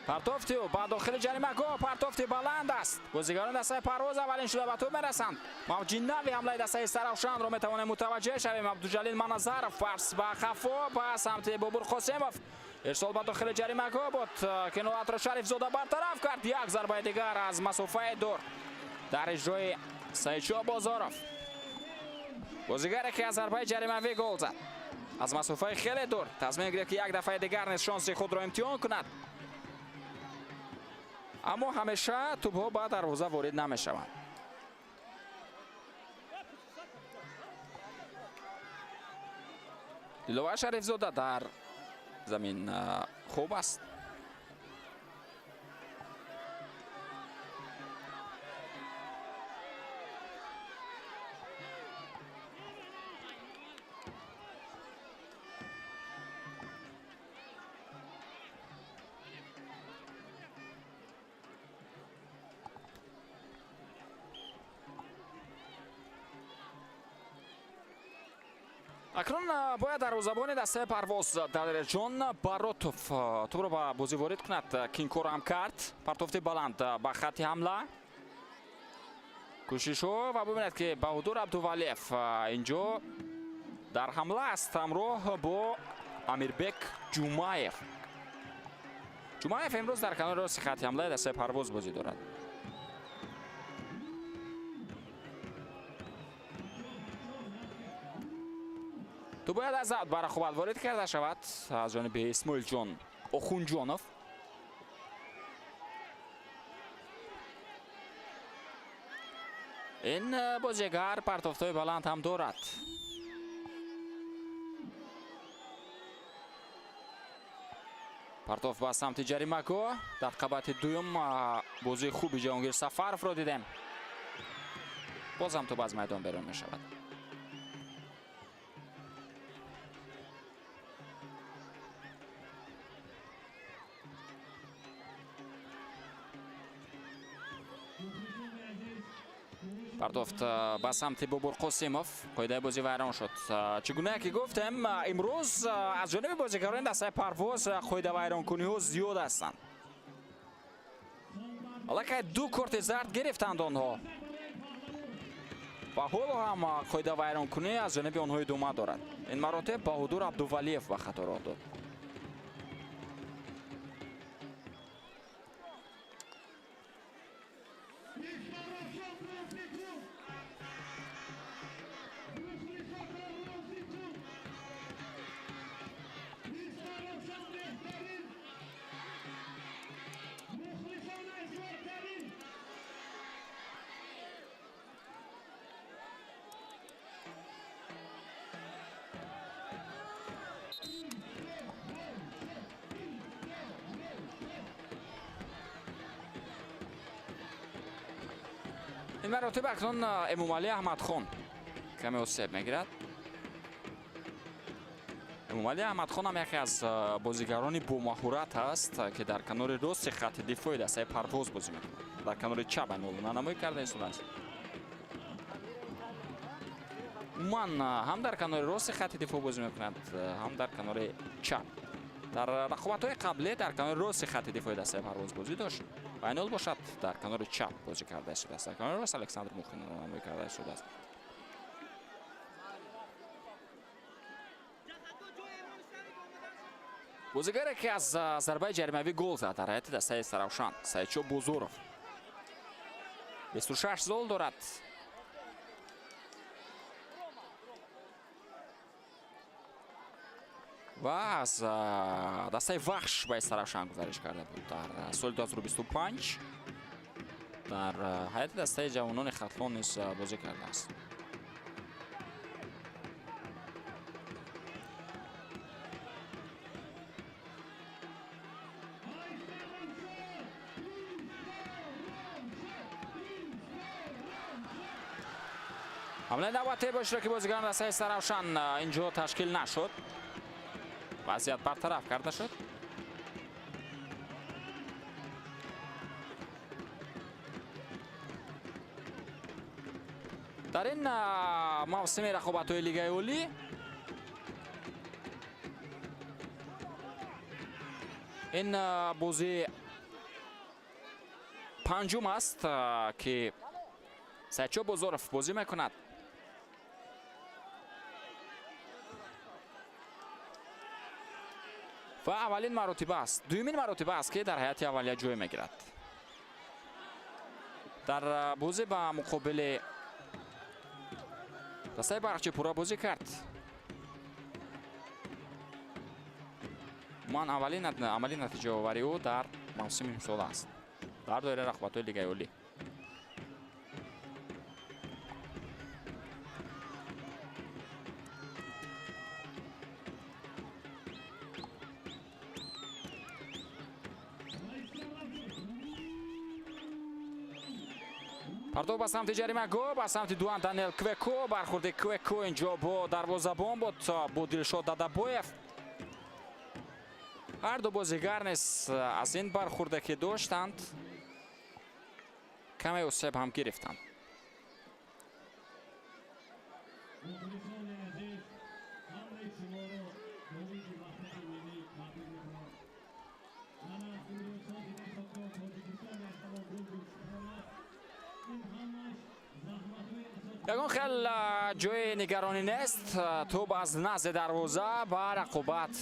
A: партофти ӯ ба дохили ҷаримагоҳ, партофти баланд аст. Бозигарони дастаи Парвоз аввалин шуда ба тӯб мерасанд. Мавҷи нави ҳамлаи дастаи Саравшанро метавонем мутаваҷҷеҳ шавем. Абдуҷалил Маназаров пас ба хафо ба самти Бобур Қосимов. Ирсол ба дохили ҷаримагоҳ буд, ки ҳолатро Шарифзода бартараф кард. Як зарбаи дигар аз масофаи дур дар иҷрои Саидшо Бозоров, бозигаре, ки аз зарбаи ҷаримавӣ гол зад аз масофаи хеле дур, тасмим гирифт, ки як дафъаи дигар низ шонси худро имтиҳон кунад, аммо ҳамеша тӯбҳо ба дарвоза ворид намешаванд. Диловар Шарифзода дар Замин хуб аст. Акнун бояд дарвозабони дастаи Парвоз Далерҷон Баротов тӯбро ба бозӣ ворид кунад, ки ин корро ҳам кард. Партофти баланд ба хатти ҳамла. Кӯшишҳо ва бубинед, ки Баҳодур Абдувалиев инҷо дар ҳамла аст ҳамроҳ бо Амирбек Ҷумаев. Ҷумаев имрӯз дар канори рости хатти ҳамлаи дастаи Парвоз бозӣ дорад. Ту бояд аз аут ба рақобат ворид карда шавад аз ҷониби Исмоилҷон Охунҷонов. Ин бозигар партофтҳои баланд ҳам дорад. Партофт ба самти ҷаримагоҳ. Дар қабати дуюм бозии хуби Ҷаҳонгир Сафаровро дидем. Боз ҳам тӯб аз майдон берун мешавад. Партофт ба самти Бобур Қосимов. Қоидаи бозӣ вайрон шуд. Чӣ гуна ки гуфтем, имрӯз аз ҷониби бозигарони дастаи Парвоз қоида вайронкуниҳо зиёд ҳастанд. Аллакай ду корти зард гирифтанд онҳо ва ҳоло ҳам қоида вайронкунӣ аз ҷониби онҳо идома дорад. Ин маротиб Баҳодур Абдувалиев ба хато роҳ дод. Ин маротиб акнун Эмомалӣ Аҳмадхон каме осеб мегирад. Эмомалӣ Аҳмадхон ҳам яке аз бозигарони бомаҳурат аст, ки дар канори рости хатти дифои дастаи Парвоз бозӣ мекунад. Дар канори чап айнолунанамоӣ карда истодааст. Умуман ҳам дар канори рости хатти дифоъ бозӣ мекунад, ҳам дар канори чап. Дар рақобатҳои қаблӣ дар канори рости хатти дифои дастаи Парвоз бозӣ дошт. Айнол бошад дар канори чап бозӣ карда истодааст. Дар канори рост Александр Мухин намоӣ карда истодааст. Бозигаре ки аз зарбаи ҷаримавӣ гол зад дар ҳайати дастаи Саравшан, Саидшо Бузуров. 26 гол дорад. Ва аз дастаи Вахш ба Саравшан гузариш карда буд дар соли 2025. Дар ҳайати дастаи ҷавонони Хатлон низ бозӣ кардааст. Ҳамлаи навбатӣ бо иштироки бозигарон дастаи Саравшан инҷо ташкил нашуд. Вазъият бартараф карда шуд. Дар ин мавсими рақобатҳои Лигаи Олӣ ин бозӣ панҷум аст, ки Саидшо Бозоров бозӣ мекунад. Ва аввалин маротиба аст, дуюмин маротиба аст, ки дар ҳайати аввалия ҷой мегирад. Дар бозӣ ба муқобили дастаи Барқчи пурра бозӣ кард. Ман аввалин натиҷаоварии ӯ дар мавсими имсол аст дар доираи рақобатҳои Лигаи Олӣ. Партов ба самти ҷаримагоҳ, ба самти Дуан Даниел Квеко. Бархурди Квеко инҷо бо дарвозабон буд, бо Дилшод Дадабоев. Ҳар ду бозигар низ аз ин бархурде ки доштанд, каме осеб ҳам гирифтанд.
B: Мухлисони азиз, ҳамаи шуморо бо Рӯзи Ваҳдати Миллӣ табрик мекунам. Мана имрӯзҳо дида шуд, Тоҷикистон аз ҳамон гулгул шукрон аст. Ин ҳамаш заҳматҳои асос.
A: Ягон хел ҷои нигаронӣ нест. Тӯб аз назди дарвоза ба рақобат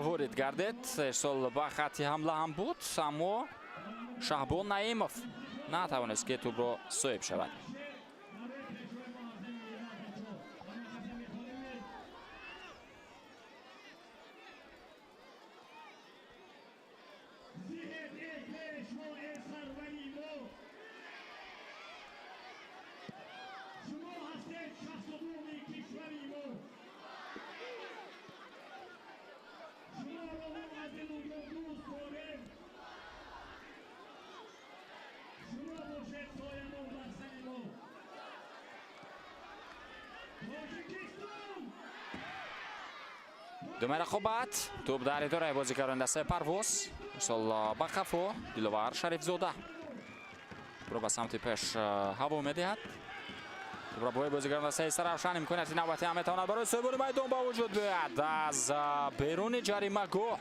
A: ворид гардид. Ирсол ба хатти ҳамла ҳам буд, аммо Шаҳбон Наимов натавонист, ки тӯбро соҳиб шавад.
B: Барои пешвои муаззами миллат, бачаҳо, ҳама касе мехонем. Зиҳед, эй пешво, эй сарвари мо, шумо ҳастед шахсудуми кишвари мо. Шуморо мо аз дилу ҷон дӯст дорем. Шумо бошед соябон бар сари мо. Тоҷикистон!
A: Думаи рақобат, тӯб дар идораи бозигарони дастаи Парвоз. Мисол ба қафо Диловар Шарифзода тӯбро ба самти пеш ҳаво медиҳад. Тӯбро бои бозигарони дастаи Истаравшан. Имконияти навбатӣ ҳам метавонад барои соҳибони майдон ба вуҷуд биёяд. Аз беруни ҷаримагоҳ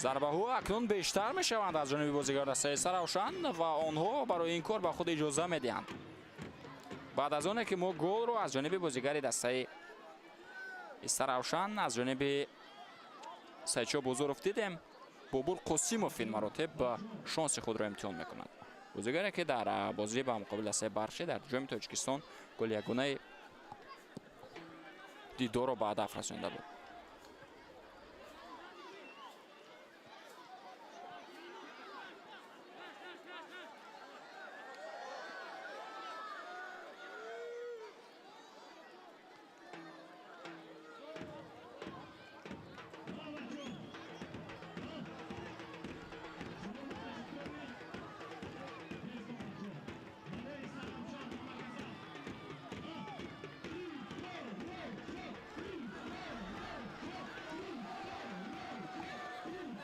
A: зарбаҳо акнун бештар мешаванд аз ҷониби бозигарони дастаи Истаравшан ва онҳо барои ин кор ба худ иҷоза медиҳанд. Баъд аз оне ки мо голро аз ҷониби бозигари дастаи Истаравшан, аз ҷониби Сайчо Бозоров дидем, Бобур Қосимов ин маротиб шонси худро имтиҳон мекунад. Бозигаре ки дар бозӣ ба муқобили дастаи Барши дар ҷоми Тоҷикистон голи ягонаи дидорро ба ҳадаф расонда буд.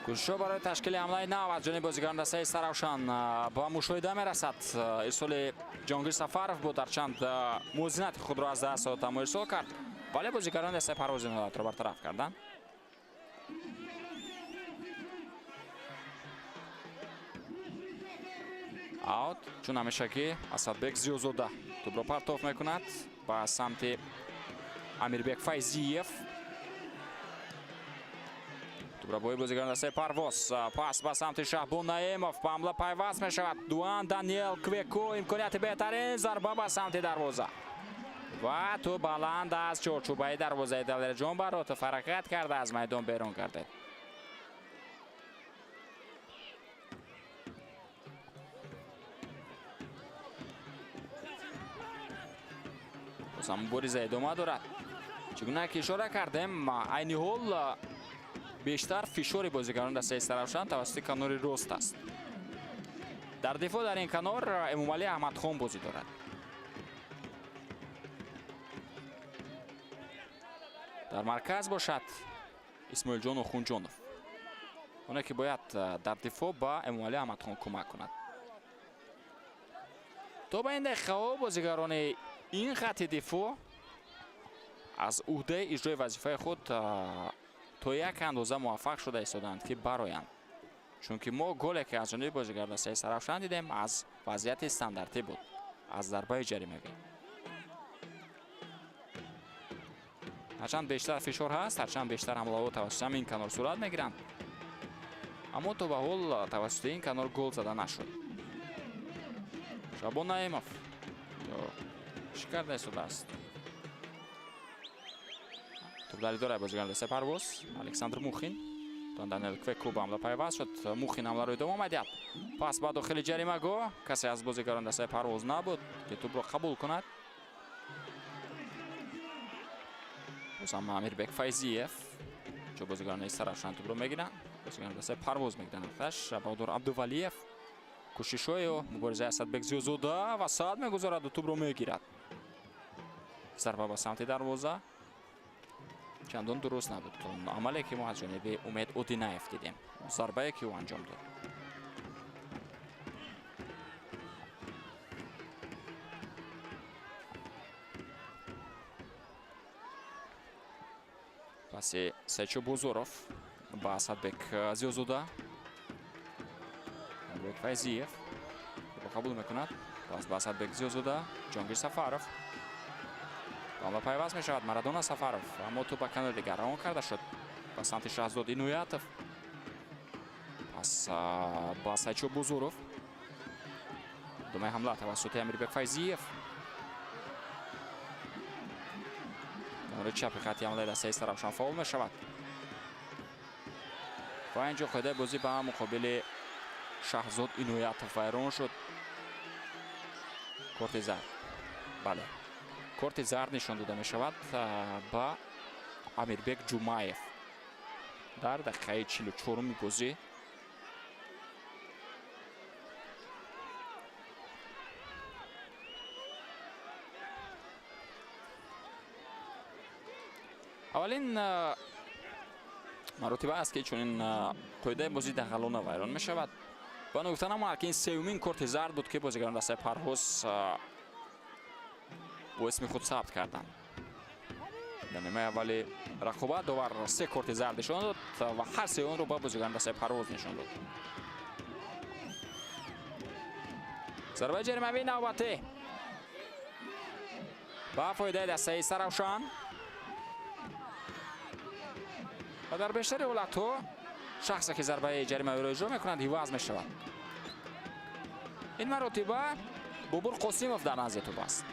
A: Кӯшишҳо барои ташкили ҳамлаи нав аз ҷониби бозигарони дастаи Истаравшан ба мушоҳида мерасад. Ирсоли Ҷонгир Сафаров буд, ҳарчанд мувозинати худро аз даст дод, аммо ирсол кард, вале бозигарони дастаи Парвоз ин ҳолатро бартараф карданд. Аут, чун ҳамешагӣ Асадбек Зиёзода тӯбро партоф мекунад ба самти Амирбек Файзиев. Тӯбро бои бозигарони дастаи Парвоз, пас ба самти Шаҳбон Наимов, ба ҳамла пайваст мешавад Дуан Даниел Квеко. Имконияти беҳтарин, зарба ба самти дарвоза ва тӯб баланд аз чорчӯбаи дарвозаи Далерҷон Баротов ҳаракат карда аз майдон берун гардид. Боз ҳам мубориза идома дорад. Чӣ гуна ки ишора кардем, айни ҳол бештар фишори бозигарони дастаи Истаравшан тавассути канори рост аст. Дар дифоъ дар ин канор Эмомалӣ Аҳмадхон бозӣ дорад. Дар марказ бошад Исмоилҷон Охунҷонов, оне ки бояд дар дифоъ ба Эмомалӣ Аҳмадхон кӯмак кунад. То ба ин дақиқаҳо бозигарони ин хатти дифоъ аз уҳдаи иҷрои вазифаи худ то як андоза муваффақ шуда истодаанд, ки бароянд, чунки мо голе ки аз ҷониби бозигари дастаи Истаравшан дидем, аз вазъияти стандартӣ буд, аз зарбаи ҷаримавӣ. Ҳарчанд бештар фишор ҳаст, ҳарчанд бештар ҳамлаҳо тавассути ҳамин канор сурат мегиранд, аммо то ба ҳол тавассути ин канор гол зада нашуд. Шабон Наимов чӣ карда истодааст? Тӯб дар идораи бозигари дастаи Парвоз, Александр Мухин. Даниел Квеку ба ҳамла пайваст шуд. Мухин ҳамларо идома медиҳад. Пас ба дохили ҷаримагоҳ касе аз бозигарони дастаи Парвоз набуд, ки тӯбро қабул кунад. Боз ҳам Амирбек Файзиев, чо бозигарони Истаравшан тӯбро мегиранд. Бозигарони дастаи Парвоз мегиранд. Баҳодур Абдувалиев Кӯшишҳои ӯ, муборизаи Асадбек Зиёзода ва саат мегузараду тӯбро мегирад. Зарба ба самти дарвоза чандон дуруст набуд. Он амале, ки мо аз ҷониби Умед Одинаев дидем, зарбае, ки ӯ анҷом дод. Паси Сайчо Бозоров ба Асадбек Зиёзода. Амирбек Файзиев қабул мекунад. Пас ба Асадбек Зиёзода, Ҷонгир Сафаров. Ба пайваст мешавад Марадона Сафаров, аммо тӯп ба канори дигар равон карда шуд ба самти Шаҳзод Иноятов. Пас ба Сайчо Бозоров. Думаи ҳамла тавассути Амирбек Файзиев. Канори чапи хатти ҳамлаи дастаи Саравшан фаъол мешавад. Ва инҷо қоидаи бозӣ ба муқобили Шаҳзод Иноятов вайрон шуд. Корти зард. Бале. Корти зард нишон дода мешавад ба Амирбек Ҷумаев дар дақиқаи 44-уми бозӣ. Аввалин маротиба аст, ки чунин қоидаи бозӣ дағалона вайрон мешавад. Ва ногуфта намонад, ки ин сеюмин корти зард буд, ки бозигарон дастаи Парвоз бо исми худ сабт карданд. Дар нимаи аввали рақобат довар се корти зард нишон дод ва ҳар се онро ба бозигарон дастаи Парвоз нишон дод. Зарбаи ҷаримавии навбатӣ ба фоидаи дастаи Саравшан. Ва дар бештари ҳолатҳо шахсе, ки зарбаи ҷаримавиро иҷро мекунад, иваз мешавад. Ин маротиба Бобур Қосимов дар назди тӯп аст.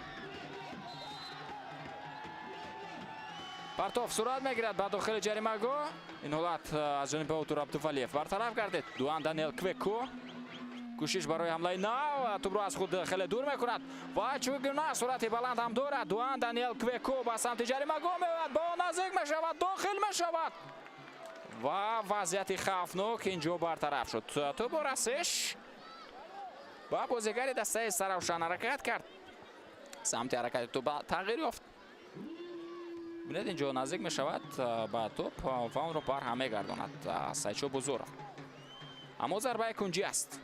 A: Партов сурат мегирад ба дохили ҷаримагоҳ. Ин ҳолат аз ҷониби Баҳодур Абдувалиев бартараф гардид. Дуан Даниел Квеко кӯшиш барои ҳамлаи нав, тӯбро аз худ хеле дур мекунад ва чугуна суръати баланд ҳам дорад. Дуан Даниел Квеко ба самти ҷаримагоҳ меояд, ба он наздик мешавад, дохил мешавад ва вазъияти хавфнок инҷо бартараф шуд. Тӯбо расиш ба бозигари дастаи Саравшан ҳаракат кард. Самти ҳаракати тӯб тағйир ёфт. Бинед, инҷо наздик мешавад ба тӯп ва онро барҳам мегардонад Сайчо Бозоров. Аммо зарбаи кунҷӣ аст.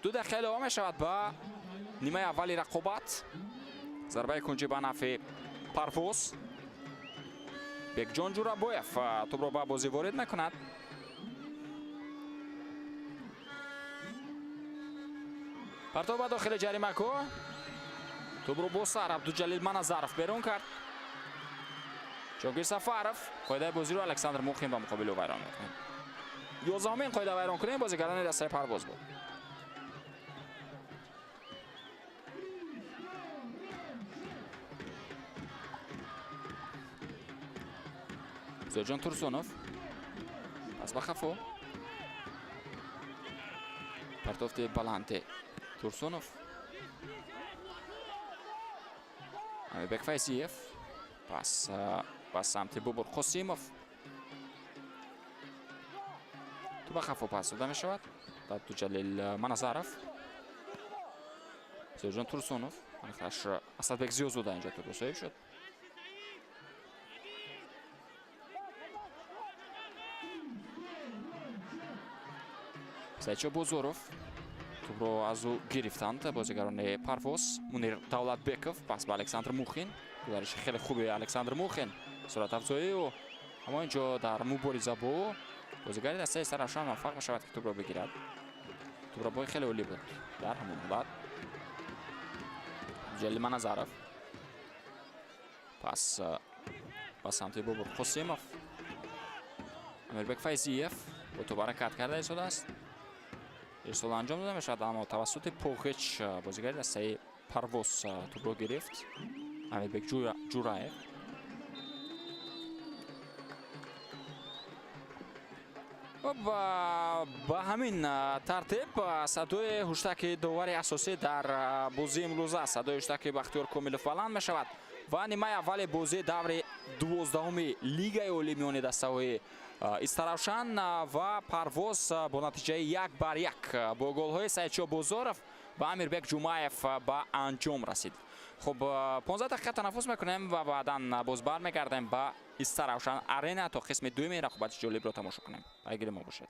A: 2 дақиқа илова мешавад ба нимаи аввали рақобат. Зарбаи кунҷӣ ба нафъи Парвоз. Бекҷон Ҷурабоев тӯбро ба бозӣ ворид мекунад. Партов ба дохили ҷаримагоҳ. Тӯбро бо сар Абдуҷалил Маназаров берун кард. Ҷонгир Сафаров қоидаи бозиро Александр Мухин ба муқобили ӯ вайрон мекунад. 11-умин қоида вайрон кунем бозигарони дастаи Парвоз буд. Зоҷон Турсунов пас ба хафо. Партофти баланди Турсунов. Амирбек Файзиев пас ба самти Бобур Қосимов. Ту ба хафо пас дода мешавад. Абдуҷалил Маназаров. Зоҷон Турсунов. Анхаш Асадбек Зиёзода инҷо тӯбро соҳиб шуд. Сайчо Бозоров тӯбро аз ӯ гирифтанд бозигарони Парвоз. Мунир Давлатбеков пас ба Александр Мухин. Гузариши хеле хуби Александр Мухин, суръатафзоии ӯ, аммо инҷо дар мубориза бо ӯ бозигари дастаи Саравшан муваффақ мешавад, ки тӯбро бигирад. Тӯбрабои хеле олӣ буд дар ҳамон ҳолат. Ҷалил Маназаров пас ба самти Бобур Қосимов. Амирбек Файзиев бо тӯб ҳаракат карда истодааст. Ирсол анҷом дода мешавад, аммо тавассути Похич бозигари дастаи Парвоз тӯбро гирифт. Амирбек Ҷураев. Ба ҳамин тартиб садои ҳуштаки довари асосӣ дар бозии имрӯза, садои ҳуштаки Бахтиёр Комилов баланд мешавад Ва нимаи аввали бозии даври 12-уми Лигаи олӣ миёни дастаҳои Истаравшан ва Парвоз бо натиҷаи 1-1 бо голҳои Саидшо Бозоров ва Амирбек Ҷумаев ба анҷом расид. Хуб, 15 дақиқа танаффус мекунем ва баъдан боз бармегардем ба Истаравшан Арена, то қисми дуюми рақобати ҷолибро тамошо кунем. Пайгири мо бошед.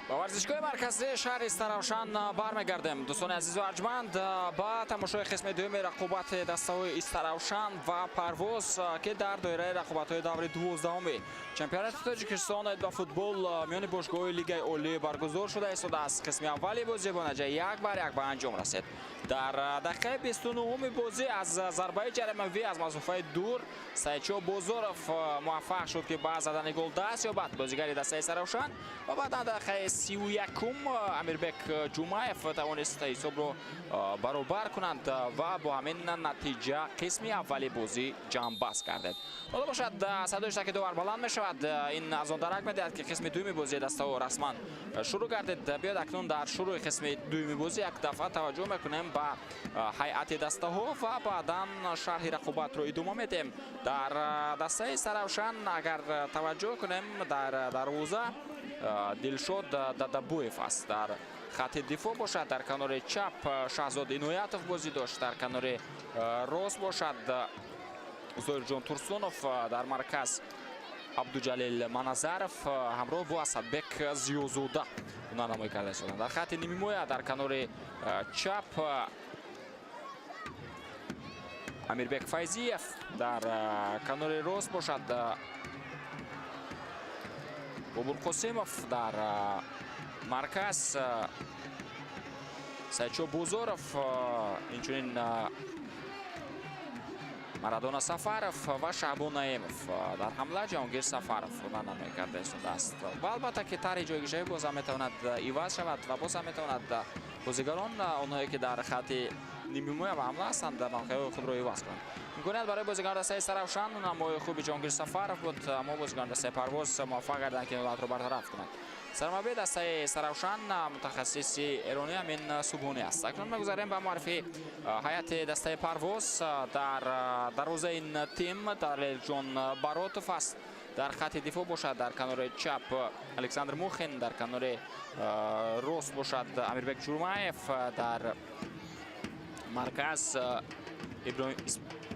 A: Ба варзишгоҳи марказии шаҳри Истаравшан бармегардем. Дӯстони азизу арҷманд, ба тамошои қисми дуюми рақобати дастаҳои Истаравшан ва Парвоз, ки дар доираи рақобатҳои даври 12-уми чемпионати Тоҷикистон оид ба футбол миёни бошгоҳҳои Лигаи Олӣ баргузор шуда истодааст. Қисми аввали бозӣ бо натиҷаи 1-1 ба анҷом расид. Дар дақиқаи 29-уми бозӣ аз зарбаи ҷаримавӣ аз масофаи дур Саидшоҳ Бозоров муваффақ шуд, ки ба задани гол даст ёбад бозигари дастаи Истаравшан, ва баъдан дақиқаи 31-ум Амирбек Ҷумаев тавонист ҳисобро баробар кунанд ва бо ҳамин натиҷа қисми аввали бозӣ ҷамъбаст гардид. Ҳоло бошад, садои штаки довар баланд мешавад. Ин аз он дарак медиҳад, ки қисми дуюми бозии дастаҳо расман шурӯъ гардид. Биёд, акнун дар шурӯи қисми дуюми бозӣ як дафъа таваҷҷӯҳ мекунем ба ҳайати дастаҳо ва баъдан шарҳи рақобатро идома медиҳем. Дар дастаи Истаравшан агар таваҷҷӯҳ кунем, дар дарвоза Дилшод Дадабоев аст. Дар хати дифоъ бошад, дар канори чап Шаҳзод Иноятов бозӣ дошт, дар канори рост бошад Зоирҷон Турсунов, дар марказ Абдуҷалил Маназаров ҳамроҳ бо Асадбек Зиёзода ҳунарнамоӣ карда истоданд. Дар хати нимҳимоя дар канори чап Амирбек Файзиев, дар канори рост бошад Бобур Қосимов, дар марказ Саидшоҳ Бозоров, инчунин Марадона Сафаров ва Шаҳбон Наимов. Дар ҳамла Ҷаҳонгир Сафаров ҳунарнамоӣ карда истодааст. Ва албатта, ки тарҳи ҷойгиршавӣ боз ҳам метавонад иваз шавад ва боз ҳам метавонад бозигарон, онҳое ки дар хати нимҳимоя ва ҳамла ҳастанд, мавқеъҳои худро иваз кунанд. Имконият барои бозигарони дастаи Истаравшан, намои хуби Ҷаҳонгир Сафаров буд, аммо бозигарони дастаи Парвоз муваффақ гардиданд, ки ин ҳолатро бартараф кунанд. Сармураббии дастаи Истаравшан мутахассиси эронӣ Амин Субҳонӣ аст. Акнун мегузарем ба муаррифии ҳайати дастаи Парвоз. Дар дарвозаи ин тим Далелҷон Баротов аст. Дар хати дифоъ бошад, дар канори чап Александр Мухин, дар канори рост бошад Амирбек Ҷурмаев, дар марказ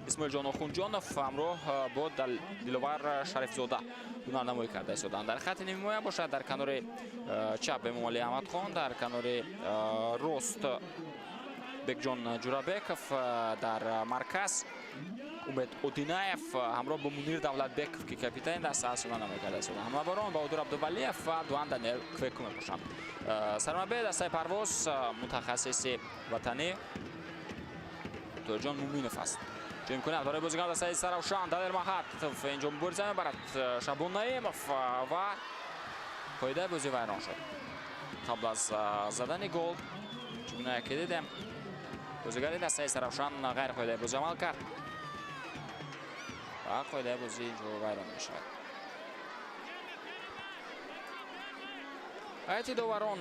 A: Исмоилҷон Охунҷонов ҳамроҳ бо Диловар Шарифзода ҳунарнамоӣ карда истоданд. Дар хати нимҳимоя бошад, дар канори чап Эмомалӣ Аҳмадхон, дар канори рост Бекҷон Ҷурабеков, дар марказ Умед Одинаев ҳамроҳ бо Мунир Давлатбеков, ки капитани даста аст, ҳунарнамоӣ карда истоданд. Ҳамлабарон Баҳодур Абдувалиев ва Дуан Даниел Квеку мебошанд. Сармураббии дастаи Парвоз мутахассиси ватанӣ Тоҳирҷон Муминов аст. Ҷо имконият барои бозигарони дастаи Истаравшан. Далер Маҳатов инҷо мубориза мебарад, Шабон Наимов, ва қоидаи бозӣ вайрон шуд. Қабл аз задани гол, чигуна ки дидем, бозигари дастаи Истаравшан ғайриқоидаи бозӣ амал кард ва қоидаи бозӣ инҷо вайрон мешавад. Ҳайати доварон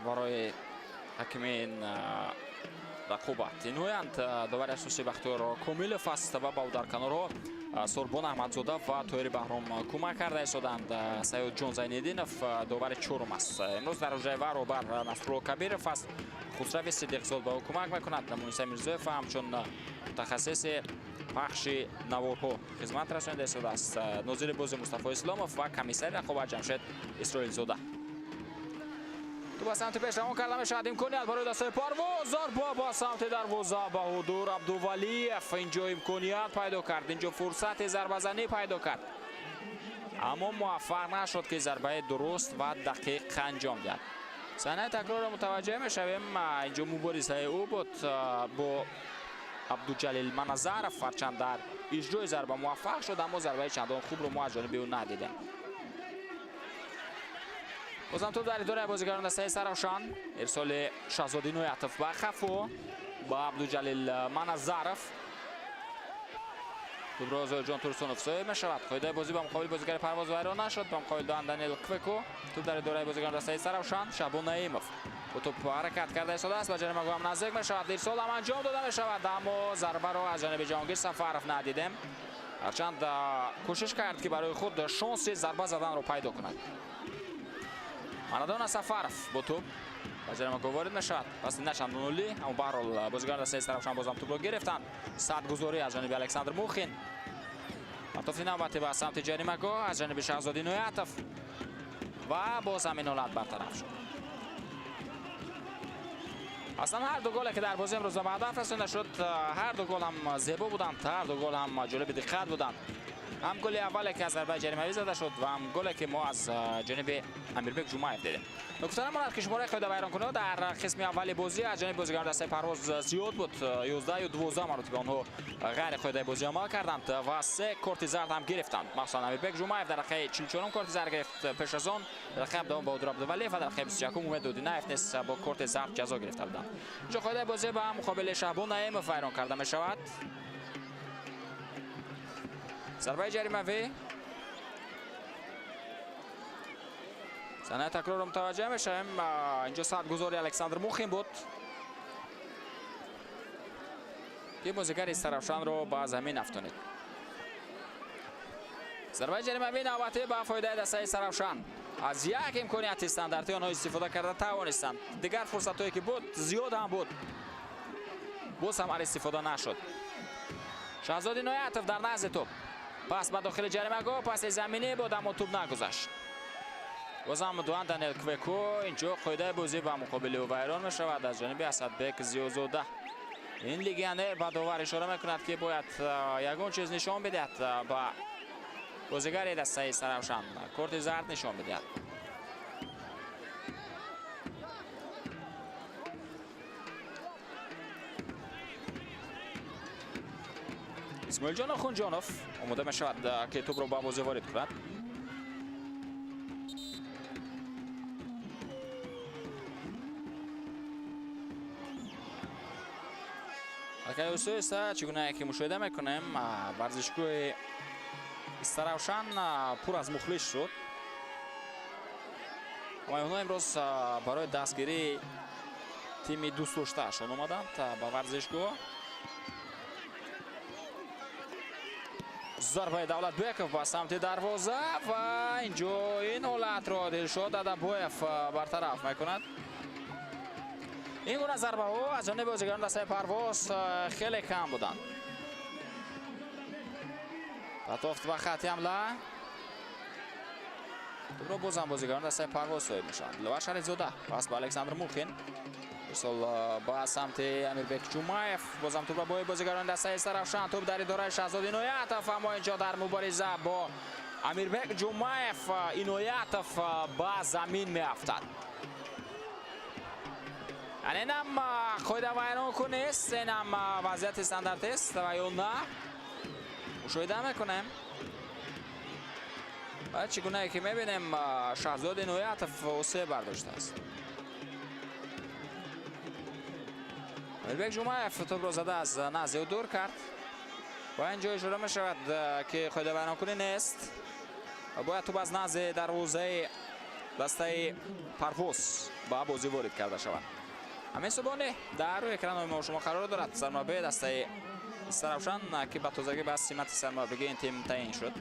A: барои ҳакими ин рақобат инҳоянд: довари асосӣ Бахтиёр Комилов аст ва ба ӯ дар канорҳо Сорбон Аҳмадзода ва Тоҳири Баҳром кӯмак карда истоданд. Саёдҷон Зайниддинов довари чорум аст. Имрӯз дар ҳуҷраи ВАР роҳбар Насрулло Кабиров аст. Хусрави Сидиқзод ба ӯ кӯмак мекунад. Муниса Мирзоев ҳамчун мутахассиси пахши наворҳо хизмат расонида истодааст. Нозири бозӣ Мустафо Исломов ва комиссари рақобат Ҷамшед Исроилзода. Ту ба самти пеш равон карда мешавад. Имконият барои дастаи Парвоз. Зарба ба самти дарвоза. Баҳодур Абдувалиев инҷо имконият пайдо кард. Инҷо фурсати зарбазанӣ пайдо кард. Аммо муваффақ нашуд, ки зарбаи дуруст ва дақиқ анҷом диҳад. Саҳнаи такрорро мутаваҷҷеҳ мешавем. Инҷо муборизаи ӯ буд бо Абдуҷалил Маназаров. Ҳарчанд дар иҷрои зарба муваффақ шуд, аммо зарбаи чандон хубро мо аз ҷониби ӯ надидем. Бозам топ дар идораи бозигарон дастаи Саравшан. Ирсоли Шаҳзод Иноятов ба хафо ба Абдуҷалил Маназаров. Тӯбро Зоирҷон Турсунов соҳиб мешавад. Қоидаи бозӣ ба муқобили бозигари Парвоз вайрон нашуд. Ба муқобили Дуан Даниэл Квеко. Тӯб дар идораи бозигарон дастаи Саравшан. Шаҳбон Наимов бо тӯб ҳаракат карда истодааст. Ба ҷаримагоҳ ҳам наздик мешавад. Ирсол ҳам анҷом дода мешавад, аммо зарбаро аз ҷониби Ҷаҳонгир Сафаров надидем. Ҳарчанд кӯшиш кард, ки барои худ шонси зарба заданро пайдо кунад. Марадона Сафаров бо тӯб ба ҷаримагоҳ ворид мешавад. Пас на чандон олӣ, аммо баҳрҳол бозигарон дастаи Саравшан бозам тӯбро гирифтанд. Садгузорӣ аз ҷониби Александр Мухин. Партофти навбатӣ ба самти ҷаримагоҳ аз ҷониби Шаҳзод Иноятов ва боз ҳамин ҳолат бартараф шуд. Аслан ҳар ду голе, ки дар бозӣ имрӯз ба ҳадаф расонда шуд, ҳар ду гол ҳам зебо буданд, ҳар ду гол ҳам ҷолиби диққат буданд. Ҳам голи аввале, ки аз зарбаи ҷаримавӣ зада шуд, ва ҳам голе, ки мо аз ҷониби Амирбек Ҷумаев дидем. Нукта намонад, ки шумораи қоидавайронкуниҳо дар қисми аввали бозӣ аз ҷониби бозигарон дастаи Парвоз зиёд буд. 11 ё 12 маротиба онҳо ғайри қоидаи бозӣ амал карданд ва 3 корти зард ҳам гирифтанд. Махсусан Амирбек Ҷумаев дар дақиқаи 44 корти зард гирифт. Пеш аз он дар дақиқаи 17 Баҳодур Абдувалиев ва дар дақиқаи 21 Умед Дудинаев низ бо корти зард ҷазо гирифта буданд. Инҷо қоидаи бозӣ ба муқобили Шаҳбон Наимов вайрон карда мешавад. Зарбаи ҷаримавӣ. Саҳнаи такрорро мутаваҷҷеҳ мешавем. Инҷо садгузори Александр Мухин буд, ки бозигари Саравшанро ба замин афтонид. Зарбаи ҷаримавӣ навбатӣ ба фоидаи дастаи Саравшан. Аз як имконияти стандартӣ онҳо истифода карда тавонистанд. Дигар фурсатҳое, ки буд, зиёд ҳам буд, боз ҳам истифода нашуд. Шаҳзод Иноятов дар назди тӯб. Пас ба дохили ҷаримагоҳ, паси заминӣ буд, аммо тӯб нагузашт. Бозам Дуан Даниэл Квеко инҷо қоидаи бозӣ ба муқобили ӯ вайрон мешавад аз ҷониби Асадбек Зиёзода. Ин легионер ба довар ишора мекунад, ки бояд ягон чиз нишон бидиҳад ба бозигари дастаи Саравшан. Корти зард нишон бидиҳад. Исмоилҷон Охунҷонов омода мешавад, ки тӯбро ба бозӣ ворид кунад. Акай чӣ гунае ки мушоҳида мекунем, варзишгоҳи Истаравшан пур аз мухлис шуд. Ҳамаи онҳо имрӯз барои дастгирии тими дӯстдоштаашон омаданд ба варзишгоҳ. Зарбаи Давлатбеков ба самти дарвоза ва инҷо ин ҳолатро Дилшод Адабоев бартараф мекунад. Ин гуна зарбаҳо аз ҷониби бозигарон дастаи Парвоз хеле кам буданд. Партофт ба хатти ҳамла. Тӯбро бозам бозигарон дастаи Парвоз соҳиб мешаванд. Диловар Шарифзода пас ба Александр Мухин. Ирсол ба самти Амирбек Ҷумаев. Бозам тӯбро бо бозигарони дастаи Саравшан. Тӯб дар идораи Шаҳзод Иноятов, аммо инҷо дар мубориза бо Амирбек Ҷумаев Иноятов ба замин меафтад. Яъне инам қоидавайронкунист, инам вазъияти стандартист ва ё на, мушоҳида мекунем. Ва чӣ гунае ки мебинем, Шаҳзод Иноятов осеб бардоштааст. Амирбек Ҷумаев тӯбро зада аз назди ӯ дур кард ва инҷо ишора мешавад, ки қоидавайронкунӣ нест. Бояд тӯб аз назди дарвозаи дастаи Парвоз ба бозӣ ворид карда шавад. Ҳамин субони дар рӯи экранҳои мо шумо қарор дорад сармураббии дастаи Истаравшан, ки ба тозагӣ ба симати сармураббигии ин тим таъин шуд.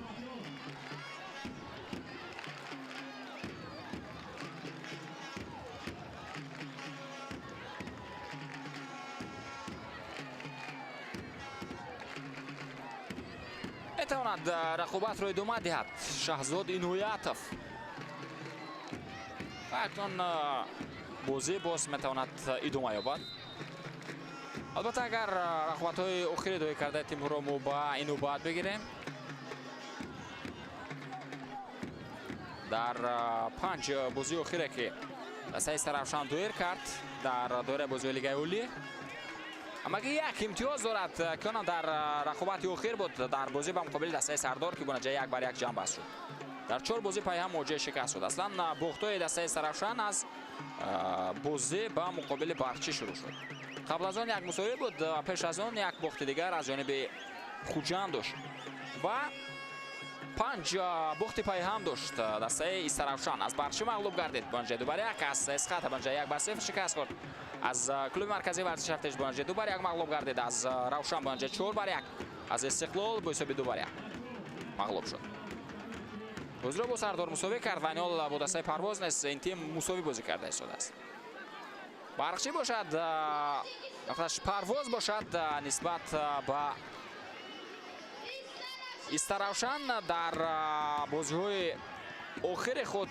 A: Метавонад рақобатро идома диҳад Шаҳзод Иноятов. Ва акнун бозӣ боз метавонад идома ёбад. Албатта, агар рақобатҳои охири доир кардаи тимҳоро мо ба ин навбат бигирем, дар 5 бозии охире ки дастаи Истаравшан доир кард дар доираи бозиҳои Лигаи Олӣ, ҳамагӣ як имтиёз дорад, ки онам дар рақобати охир буд дар бозӣ ба муқобили дастаи Сардор, ки бо натиҷаи 1-1 ҷамъбаст шуд. Дар 4 бозӣ пайҳам муоҷиҳа шикаст шуд. Аслан бохтҳои дастаи Истаравшан аз бозӣ ба муқобили Барқчӣ шурӯъ шуд. Қабл аз он як мусовӣ буд, пеш аз он як бохти дигар аз ҷониби Хуҷанд дошт ва 5 бохти пайҳам дошт дастаи Истаравшан. Аз Барқчӣ мағлуб гардид бо натиҷаи 2-1, аз Эсхата бо натиҷаи 1-0 шикаст хӯрд, аз клуби марказии варзиши Артеш бо натиҷаи 2-1 мағлуб гардид, аз Равшан бо натиҷаи 4-1, аз Истиқлол бо ҳисоби 2-1 мағлуб шуд. Бозиро бо Сардор мусовӣ кард ва ҳол бо дастаи Парвоз низ ин тим мусовӣ бозӣ карда истодааст. Барқчӣ бошад, Парвоз бошад, нисбат ба Истаравшан дар бозиҳои охири худ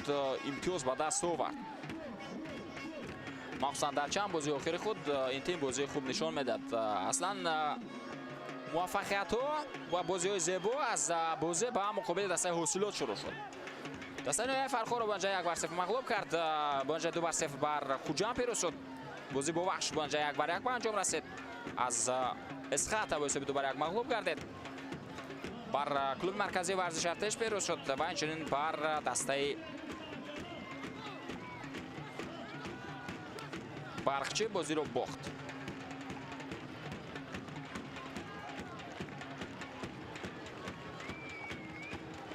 A: имтиёз ба даст овард. Махсусан дар чанд бозии охири худ ин тим бозии хуб нишон медиҳад. Аслан муваффақиятҳо ва бозиҳои зебо аз бозӣ ба муқобили дастаи Ҳосилот шурӯъ шуд. Дастаи ноҳияи Фархорро бо натиҷаи 1-0 мағлуб кард, бо натиҷаи 2-0 бар Хуҷанд пирӯз шуд. Бозӣ бо Вахш бо натиҷаи 1-1 ба анҷом расид. Аз Эсхата бо ҳисоби 2-1 мағлуб гардид. Бар клуби марказии варзиши Артеш пирӯз шуд ва инчунин бар дастаи Барқчӣ бозиро бохт.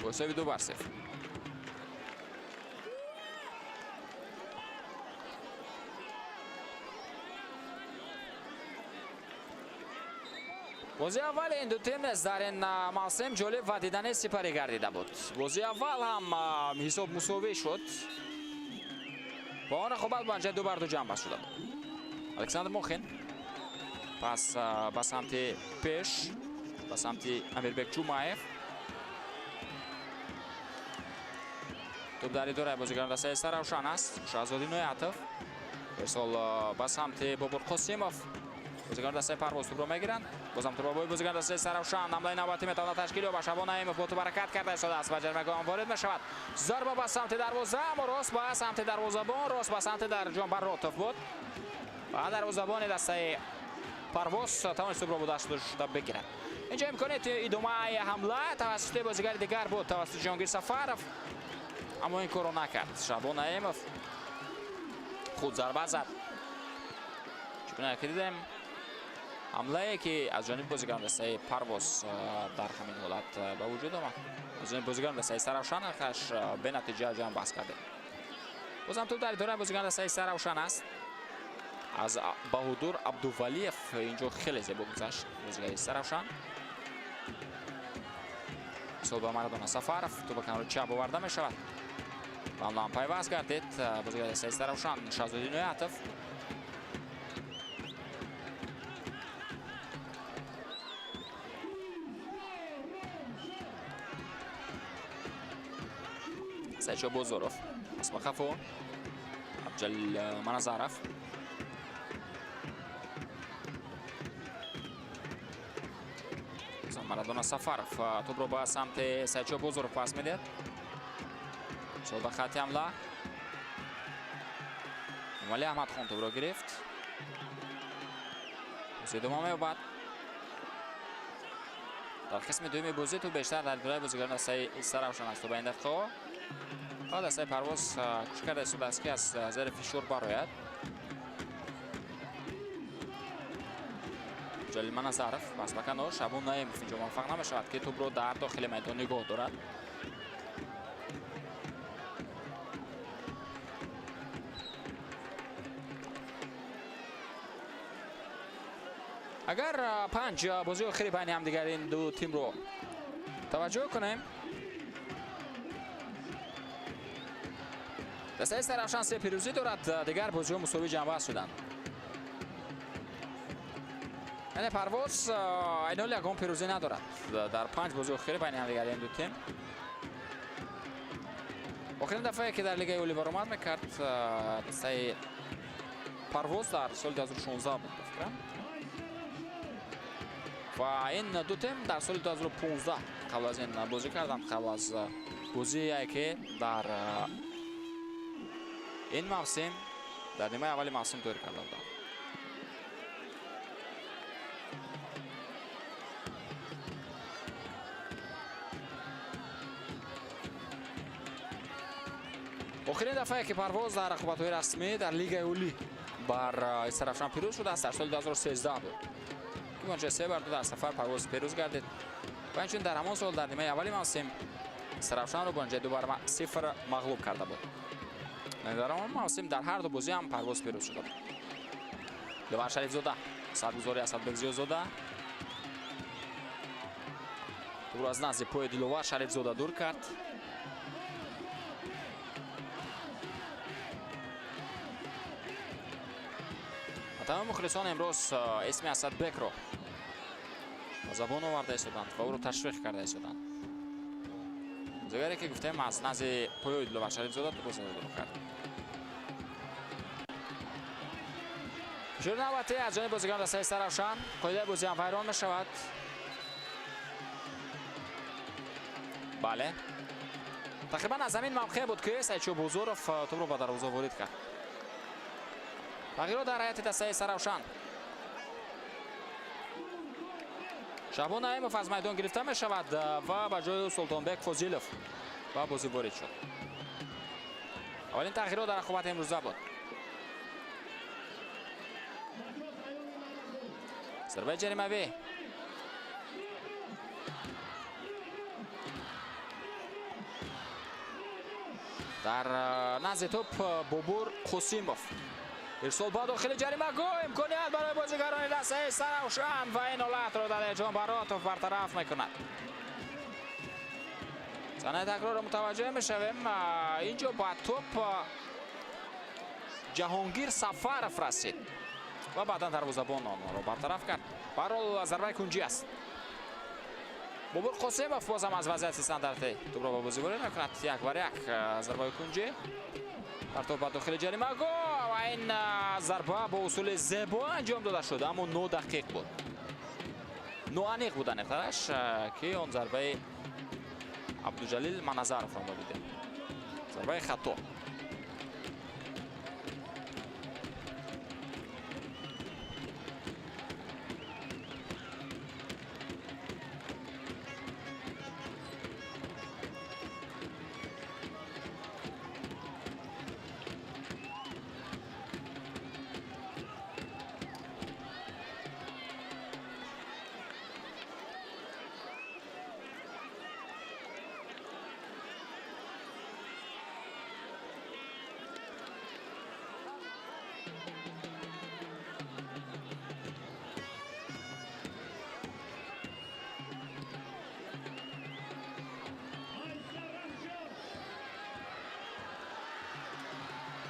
A: Бо ҳисоби 2-0. Бозии аввали ин ду тим низ дар ин мавсим ҷолиб ва диданӣ сипарӣ гардида буд. Бозии аввал ҳам ҳисоб мусовӣ шуд ва он рақобат бо натиҷаи 2-2 ҷамъбаст шуда буд. Александр Мохин пас ба самти пеш, ба самти Амирбек Ҷумаев. Тӯб дар идораи бозигарони дастаи Истаравшан аст. Шаҳзод Иноятов ирсол ба самти Бобур Қосимов. Бозигарони дастаи Парвоз тӯбро мегиранд. Бозам тӯбро бозигарони дастаи Истаравшан. Ҳамлаи навбатӣ метавонад ташкил ёбад. Шабон Наимов бо тӯб ҳаракат карда истодааст ва ҷаримагоҳ ворид мешавад. Зарба ба самти дарвоза, аммо рост ба самти дарвозабон, рост ба самти Дарҷон Баротов буд ва дарвозабони дастаи Парвоз тавонист тӯбро бо даст дошта бигирад. Инҷо имконияти идомаи ҳамла тавассути бозигари дигар буд, тавассути Ҷонгир Сафаров, аммо ин корро накард. Шабон Наимов худ зарба зад. Чунон ки дидем, ҳамлае ки аз ҷониби бозигарони дастаи Парвоз дар ҳамин ҳолат ба вуҷуд омад, аз ҷониби бозигарони дастаи Истаравшан архаш бенатиҷа ҷамъбаст кардем. Бозам тӯб дар идораи бозигарони дастаи Истаравшан аст. Аз Баҳудур Абдувалиев инҷо хеле зебо гузашт бозигари Истаравшан. Сол ба Марадона Сафаров, тӯб ба канори чап оварда мешавад. Ба ҳамлаам пайваст гардид бозигари дастаи Истаравшан Шаҳзод Иноятов. Сайчо Бозоров, Асмахафо, Абҷалил Маназаров. Марадона Сафаров тӯбро ба самти Сайчо Бозоров пас медиҳад. Сол ба хати ҳамла. Эмомалӣ Аҳмадхон тӯбро гирифт. Бозӣ идома меёбад. Дар қисми дуюми бозӣ тӯб бештар дар идораи бозигарони дастаи Истаравшан аст. То ба ин дақиқаҳо ва дастаи Парвоз кӯшиш карда истодааст, ки аз зери фишор барояд. Ҷалил Маназаров пас ба канор. Шабон Наимов инҷо муваффақ намешавад, ки тӯбро дар дохили майдон нигоҳ дорад. Агар 5 бозии охири байни ҳамдигар ин ду тимро таваҷҷӯҳ кунем, дастаи Саравшан 3 пирӯзӣ дорад, дигар бозиҳо мусовӣ ҷамъбаст шуданд. Яъне Парвоз айни ҳол ягон пирӯзӣ надорад дар 5 бозии охири байни ҳамдигар ин ду тим. Охирин дафъае ки дар Лигаи Олӣ баромад мекард дастаи Парвоз дар соли 2016 буд, ба фикрам. Ва ин ду тим дар соли 2015 қабл аз ин бозӣ карданд, қабл аз бозие ки дар ин мавсим дар нимаи аввали мавсим доир карда буданд. Охирин дафъае ки Парвоз дар рақобатҳои расмӣ дар Лигаи Олӣ бар Истаравшан пирӯз шудааст дар соли 2013 буд, ки онҷо 3-2 дар сафар Парвоз пирӯз гардид ва инчунин дар ҳамон сол дар нимаи аввали мавсим Истаравшанро бо натиҷаи 2-0 мағлуб карда буд. Дар ҳамон мавсим дар ҳар ду бозӣ ҳам Парвоз пирӯз шуда буд. Диловар Шарифзода, садгузори Асадбек Зиёзода, тӯбро аз назди пои Диловар Шарифзода дур кард. Тамоми мухлисон имрӯз исми Асадбекро ба забон оварда истоданд ва ӯро ташвиқ карда истоданд. Бозигаре ки гуфтем аз назди поёи Диловар Шарифзода тӯбро зада дур кард. Фишори навбатӣ аз ҷониби бозигарон дастаи Саравшан, қоидаи бозӣ ҳам вайрон мешавад. Бале, тақрибан аз ҳамин мавқеъ буд ки Сайчо Бозоров тӯбро ба дарвоза ворид кард. Тағйирот дар ҳайати дастаи Саравшан. Шаҳбон Наимов аз майдон гирифта мешавад ва ба ҷои Султонбек Фозилов ба бозӣ ворид шуд. Аввалин тағйирот дар рақобати имрӯза буд. Зарбаи ҷаримавӣ. Дар назди тӯп Бобур Қосимов. Ирсол ба дохили ҷаримагоҳ, имконият барои бозигарони дастаи Саравшан ва ин ҳолатро Далерҷон Баротов бартараф мекунад. Санаи такрорро мутаваҷҷӯҳ мешавем. Инҷо ба тӯп Ҷаҳонгир Сафаров расид ва баъдан дарвозабон онро бартараф кард. Ба ҳар ҳол зарбаи кунҷӣ аст. Бобур Қосимов бозам аз вазъияти стандарти тӯбро ба бозӣ ворид мекунад. 1-1 зарбаи кунҷӣ. Партов ба дохили ҷаримагоҳ ва ин зарба бо усули зебо анҷом дода шуд, аммо нодақиқ буд. Ноаниқ буд аниқтараш, ки он зарбаи Абдуҷалил Маназаровро мо дидем. Зарбаи хато.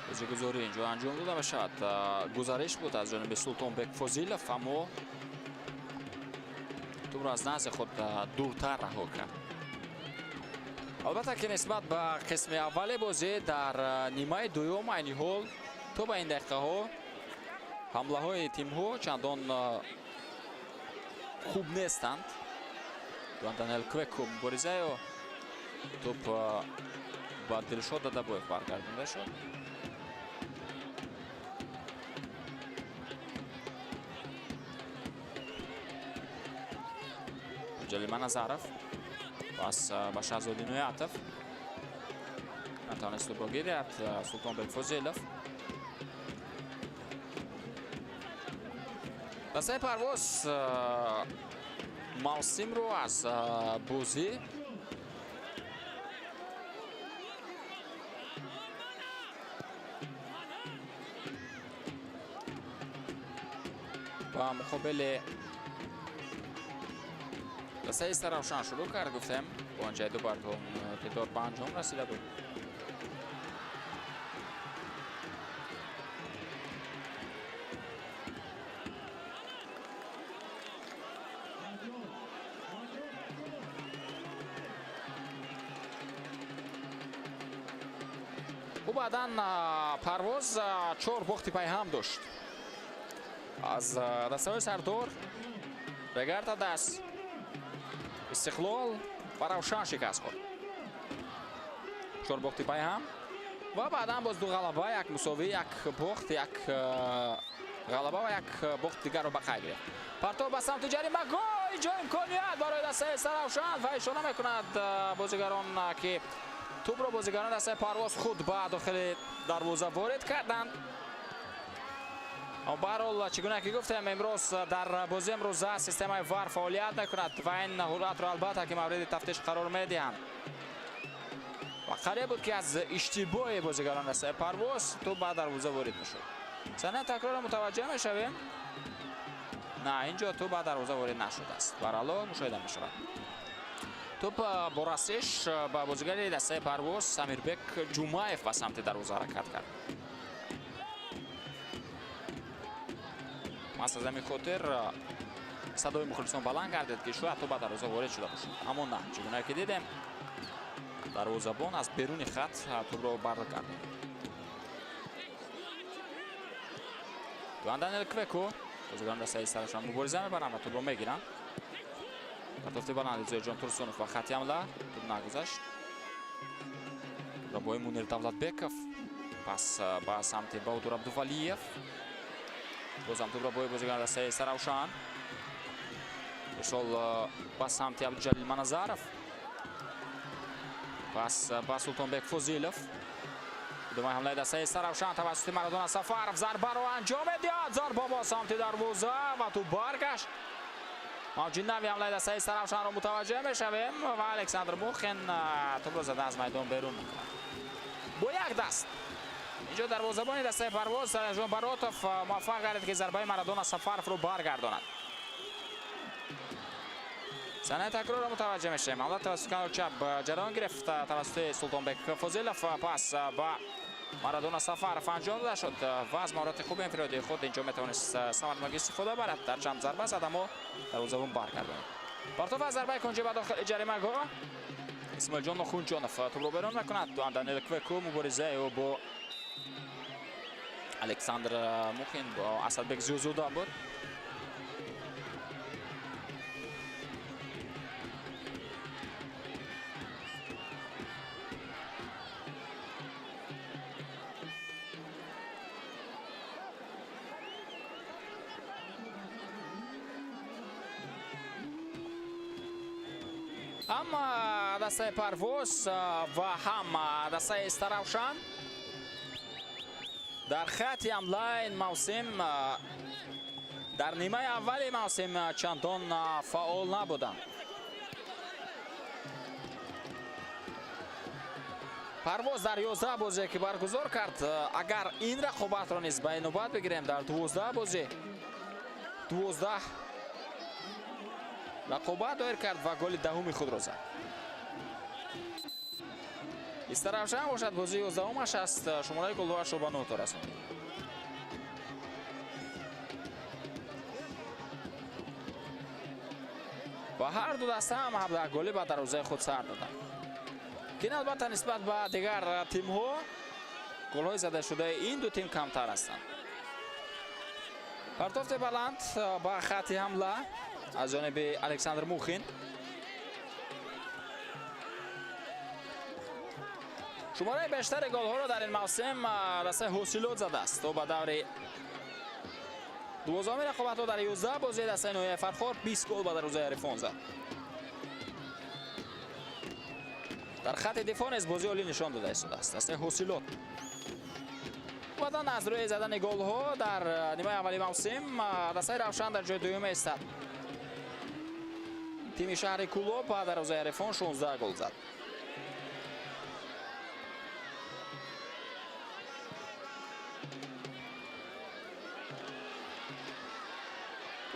A: Бозигузорӣ инҷо анҷом дода мешавад. Гузариш буд аз ҷониби Султонбек Фозилов, аммо тӯбро аз назди худ дуртар раҳо кард. Албатта ки нисбат ба қисми аввали бозӣ дар нимаи дуюм айни ҳол то ба ин дақиқаҳо ҳамлаҳои тимҳо чандон хуб нестанд. Даниел Квеку муборизаё тӯп ба Дилшод Дадабоев баргардонда шуд. Ҷалил Назаров пас ба Шаҳзод Иноятов натавонист тӯбро гирад. Султонбек Фозилов. Дастаи Парвоз мавсимро аз бозӣ ба муқобили Дастаи Истаравшан шурӯъ кард, гуфтем, бо анҷои ду бар дидор ба анҷом расида буд. Ӯ баъдан Парвоз 4 бохти пайҳам дошт. Аз дастаҳои Сардор, Регар-ТадАЗ, Истиқлол ва Равшан шикаст хӯрд. 4 бохти пайҳам ва баъдан боз 2 ғалаба, 1 мусовӣ, 1 бохт, 1 ғалаба ва 1 бохт дигарро ба қайд гирифт. Партов ба самти ҷаримагоҳ, инҷо имконият барои дастаи Истаравшан ва ишора мекунад бозигарон, ки тӯбро бозигарон дастаи Парвоз худ ба дохили дарвоза ворид карданд. Аммо баҳрҳол, чӣ гуна ки гуфтем, имрӯз дар бозии имрӯза системаи ВАР фаъолият мекунад ва ин ҳолатро албатта ки мавриди тафтиш қарор медиҳанд. Ва қариб буд, ки аз иштибоҳи бозигарон дастаи Парвоз тӯб ба дарвоза ворид мешуд. Саҳнаи такрорро мутаваҷҷеҳ мешавем. На, инҷо тӯб ба дарвоза ворид нашудааст. Барало мушоҳида мешавад. Тӯб бо расиш ба бозигари дастаи Парвоз Амирбек Ҷумаев ба самти дарвоза ҳаракат кард. Маҳз аз ҳамин хотир садои мухлисон баланд гардид, ки шояд тӯб ба дарвоза ворид шуда бошад. Аммо на, чӣ гуна ки дидем, дарвозабон аз беруни хат тӯбро баргардонд. Даниел Квеку, бозигарон дастаи Истаравшан мубориза мебаранд ва тӯбро мегиранд. Партофти баланди Зоирҷон Турсунов ва хати ҳамла, тӯб нагузашт. Тӯбро бо Мунир Давлатбеков пас ба самти Баҳодур Абдувалиев. Бозам тӯбро бо бозигарон дастаи Истаравшан. Ирсол ба самти Абдуҷалил Маназаров. Пас ба Султонбек Фозилов. Идомаи ҳамлаи дастаи Истаравшан тавассути Марадона Сафаров зарбаро анҷом медиҳад. Зарба ба самти дарвоза ва тӯб баргашт. Мавҷи нави ҳамлаи дастаи Истаравшанро мутаваҷҷеҳ мешавем ва Александр Мухин тӯбро зада аз майдон берун мекунад. Бо як даст. Инҷо дарвозабони дастаи Парвоз Саляжон Баротов муваффақ гардид, ки зарбаи Марадона Сафаровро баргардонад. Саҳнаи такрорро мутаваҷҷеҳ мешавем. Ҳамла тавассути канори чап ҷараён гирифт тавассути Султонбек Фозилов, пас ба Марадона Сафаров анҷом дода шуд ва аз маҳорати хуби инфиродии худ инҷо метавонист самарнок истифода барад. Дар чанд зарба зад, аммо дарвозабон баргардонид. Партов аз зарбаи кунҷӣ ба дохили ҷаримагоҳ. Исмоилҷон Нохунҷонов тӯбро берун мекунад. Даниел Квеку муборизаи ӯ бо Александр Мухин бо Асадбек Зиёзода буд. Ҳам дастаи Парвоз ва ҳам дастаи Истаравшан дар хати ҳамла ин мавсим дар нимаи аввали мавсим чандон фаъол набуданд. Парвоз дар 11 бозие ки баргузор кард, агар ин рақобатро низ ба инобат бигирем, дар 12 бозӣ 12 рақобат доир кард ва голи даҳуми худро зад. Истаравшан бошад, бозии 11-умаш аст, шумораи голҳояшро ба 9 то расонид. Ва ҳар ду даста ҳам 17 голӣ ба дарвозаи худ сар доданд. Ки ин албатта нисбат ба дигар тимҳо голҳои задашудаи ин ду тим камтар ҳастанд. Партофти баланд ба хати ҳамла аз ҷониби Александр Мухин. Шумораи бештари голҳоро дар ин мавсим дастаи Ҳосилот задааст. То ба даври 12-уми рақобатҳо дар 11 бозии дастаи ноҳияи Фархор 20 гол ба дарвозаи ҳарифон зад. Дар хати дифоъ низ бозии олӣ нишон дода истодааст дастаи Ҳосилот. Баъдан аз рӯи задани голҳо дар нимаи аввали мавсим дастаи Равшан дар ҷои дуюм меистад. Тими шаҳри Кӯлоб ба дарвозаи ҳарифон 16 гол зад.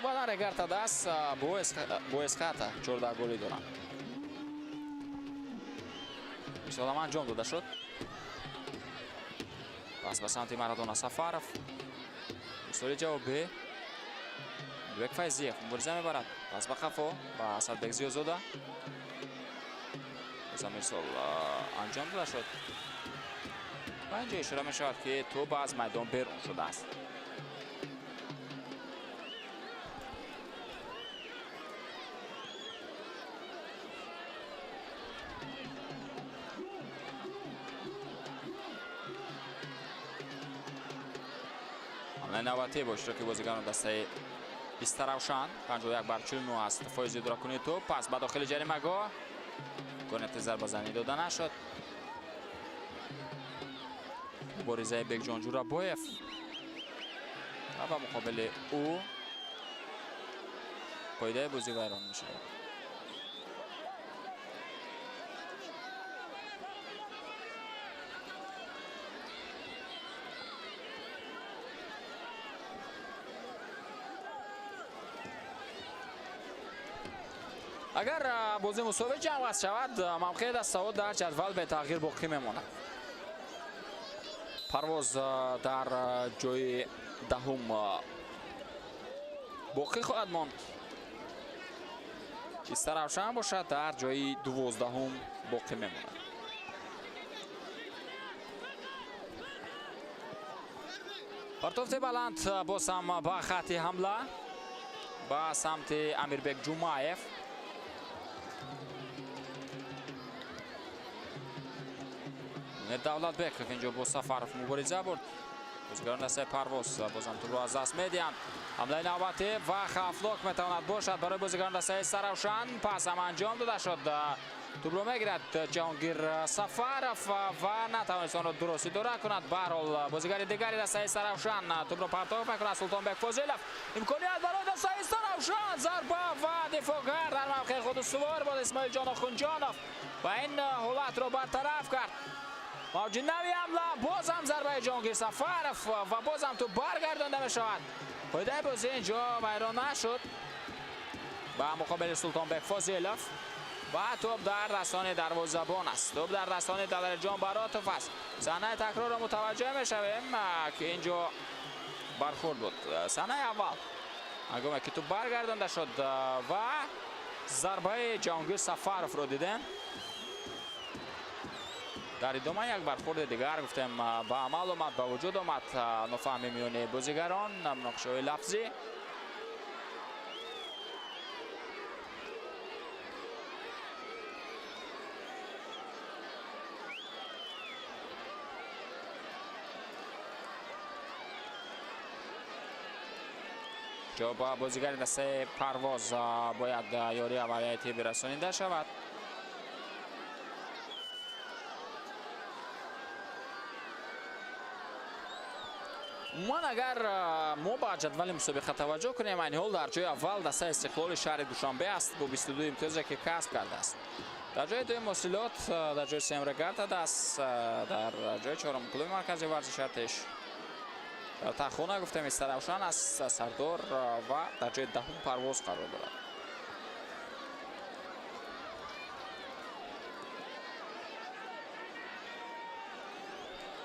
A: Баъдан Регар-ТадАЗ бо Эсхата 14 голӣ доранд. Ирсолам анҷом дода шуд. Пас ба самти Марадона Сафаров. Ирсоли ҷавобӣ. Бек Файзиев мубориза мебарад. Пас ба қафо ба Асадбек Зиёзода. Бозам ирсол анҷом дода шуд. Ва инҷо ишора мешавад, ки тӯб аз майдон берун шудааст. Ҳамлаи навбатӣ бо иштироки бозигарони дастаи Истаравшан 51-49 аст фоизи идрокунии тӯб. Пас ба дохили ҷаримагоҳ имконияти зарбазанӣ дода нашуд. Муборизаи Бекҷон Ҷурабоев ва ба муқобили ӯ қоидаи бозӣ вайрон мешавад. Агар бозӣ мусовӣ ҷамъбаст шавад, мавқеи дастаҳо дар ҷадвал бетағйир боқӣ мемонад. Парвоз дар ҷои даҳум боқӣ хоҳад монд. Истаравшан бошад дар ҷои 12-ум боқӣ мемонад. Партофти баланд боз ҳам ба хати ҳамла ба самти Амирбек Ҷумаев. Давлатбеков инҷо бо Сафаров мубориза бурд. Бозигарони дастаи Парвоз бозам тӯбро аз даст медиҳанд. Ҳамлаи навбатӣ ва хавфнок метавонад бошад барои бозигарони дастаи Саравшан. Пас ҳам анҷом дода шуд. Тӯбро мегирад Ҷаҳонгир Сафаров ва натавонист онро дуруст идора кунад. Баҳрҳол бозигари дигари дастаи Саравшан тӯбро партоф мекунад. Султонбек Фозилов. Имконият барои дастаи Саравшан. Зарба ва дифоъгар дар мавқеи худ устувор буд Исмоилҷон Охунҷонов ва ин ҳолатро бартараф кард. Мавҷи нави ҳамла, боз ҳам зарбаи Ҷаҳонгир Сафаров ва боз ҳам тӯб баргардонда мешавад. Қоидаи бозӣ инҷо вайрон нашуд ба муқобили Султонбек Фозилов ва тӯб дар дастони дарвозабон аст. Тӯб дар дастони Далерҷон Баротов аст. Саҳнаи такрорро мутаваҷҷӯҳ мешавем, ки инҷо бархӯрд буд. Саҳнаи аввал ҳангоме ки тӯб баргардонда шуд ва зарбаи Ҷаҳонгир Сафаровро дидем. Дар идома як бархӯрди дигар гуфтем ба амал омад, ба вуҷуд омад нофаҳми миёни бозигарон, муноқишаҳои лафзӣ. Ҷо ба бозигари дастаи Парвоз бояд ёрии аввалияи тиббӣ расонида шавад. Умуман агар мо ба ҷадвали мусобиқа таваҷҷӯҳ кунем, айни ҳол дар ҷои аввал дастаи Истиқлоли шаҳри Душанбе аст бо 22 имтиёзе ки касб кардааст. Дар ҷои дуюм Ҳосилот, дар ҷои сеюм Регар-ТадАЗ, дар ҷои чорум клуби марказии варзиши Артиш. Дар таххона гуфтем Истаравшан аст, Сардор ва дар ҷои даҳум Парвоз қарор дорад.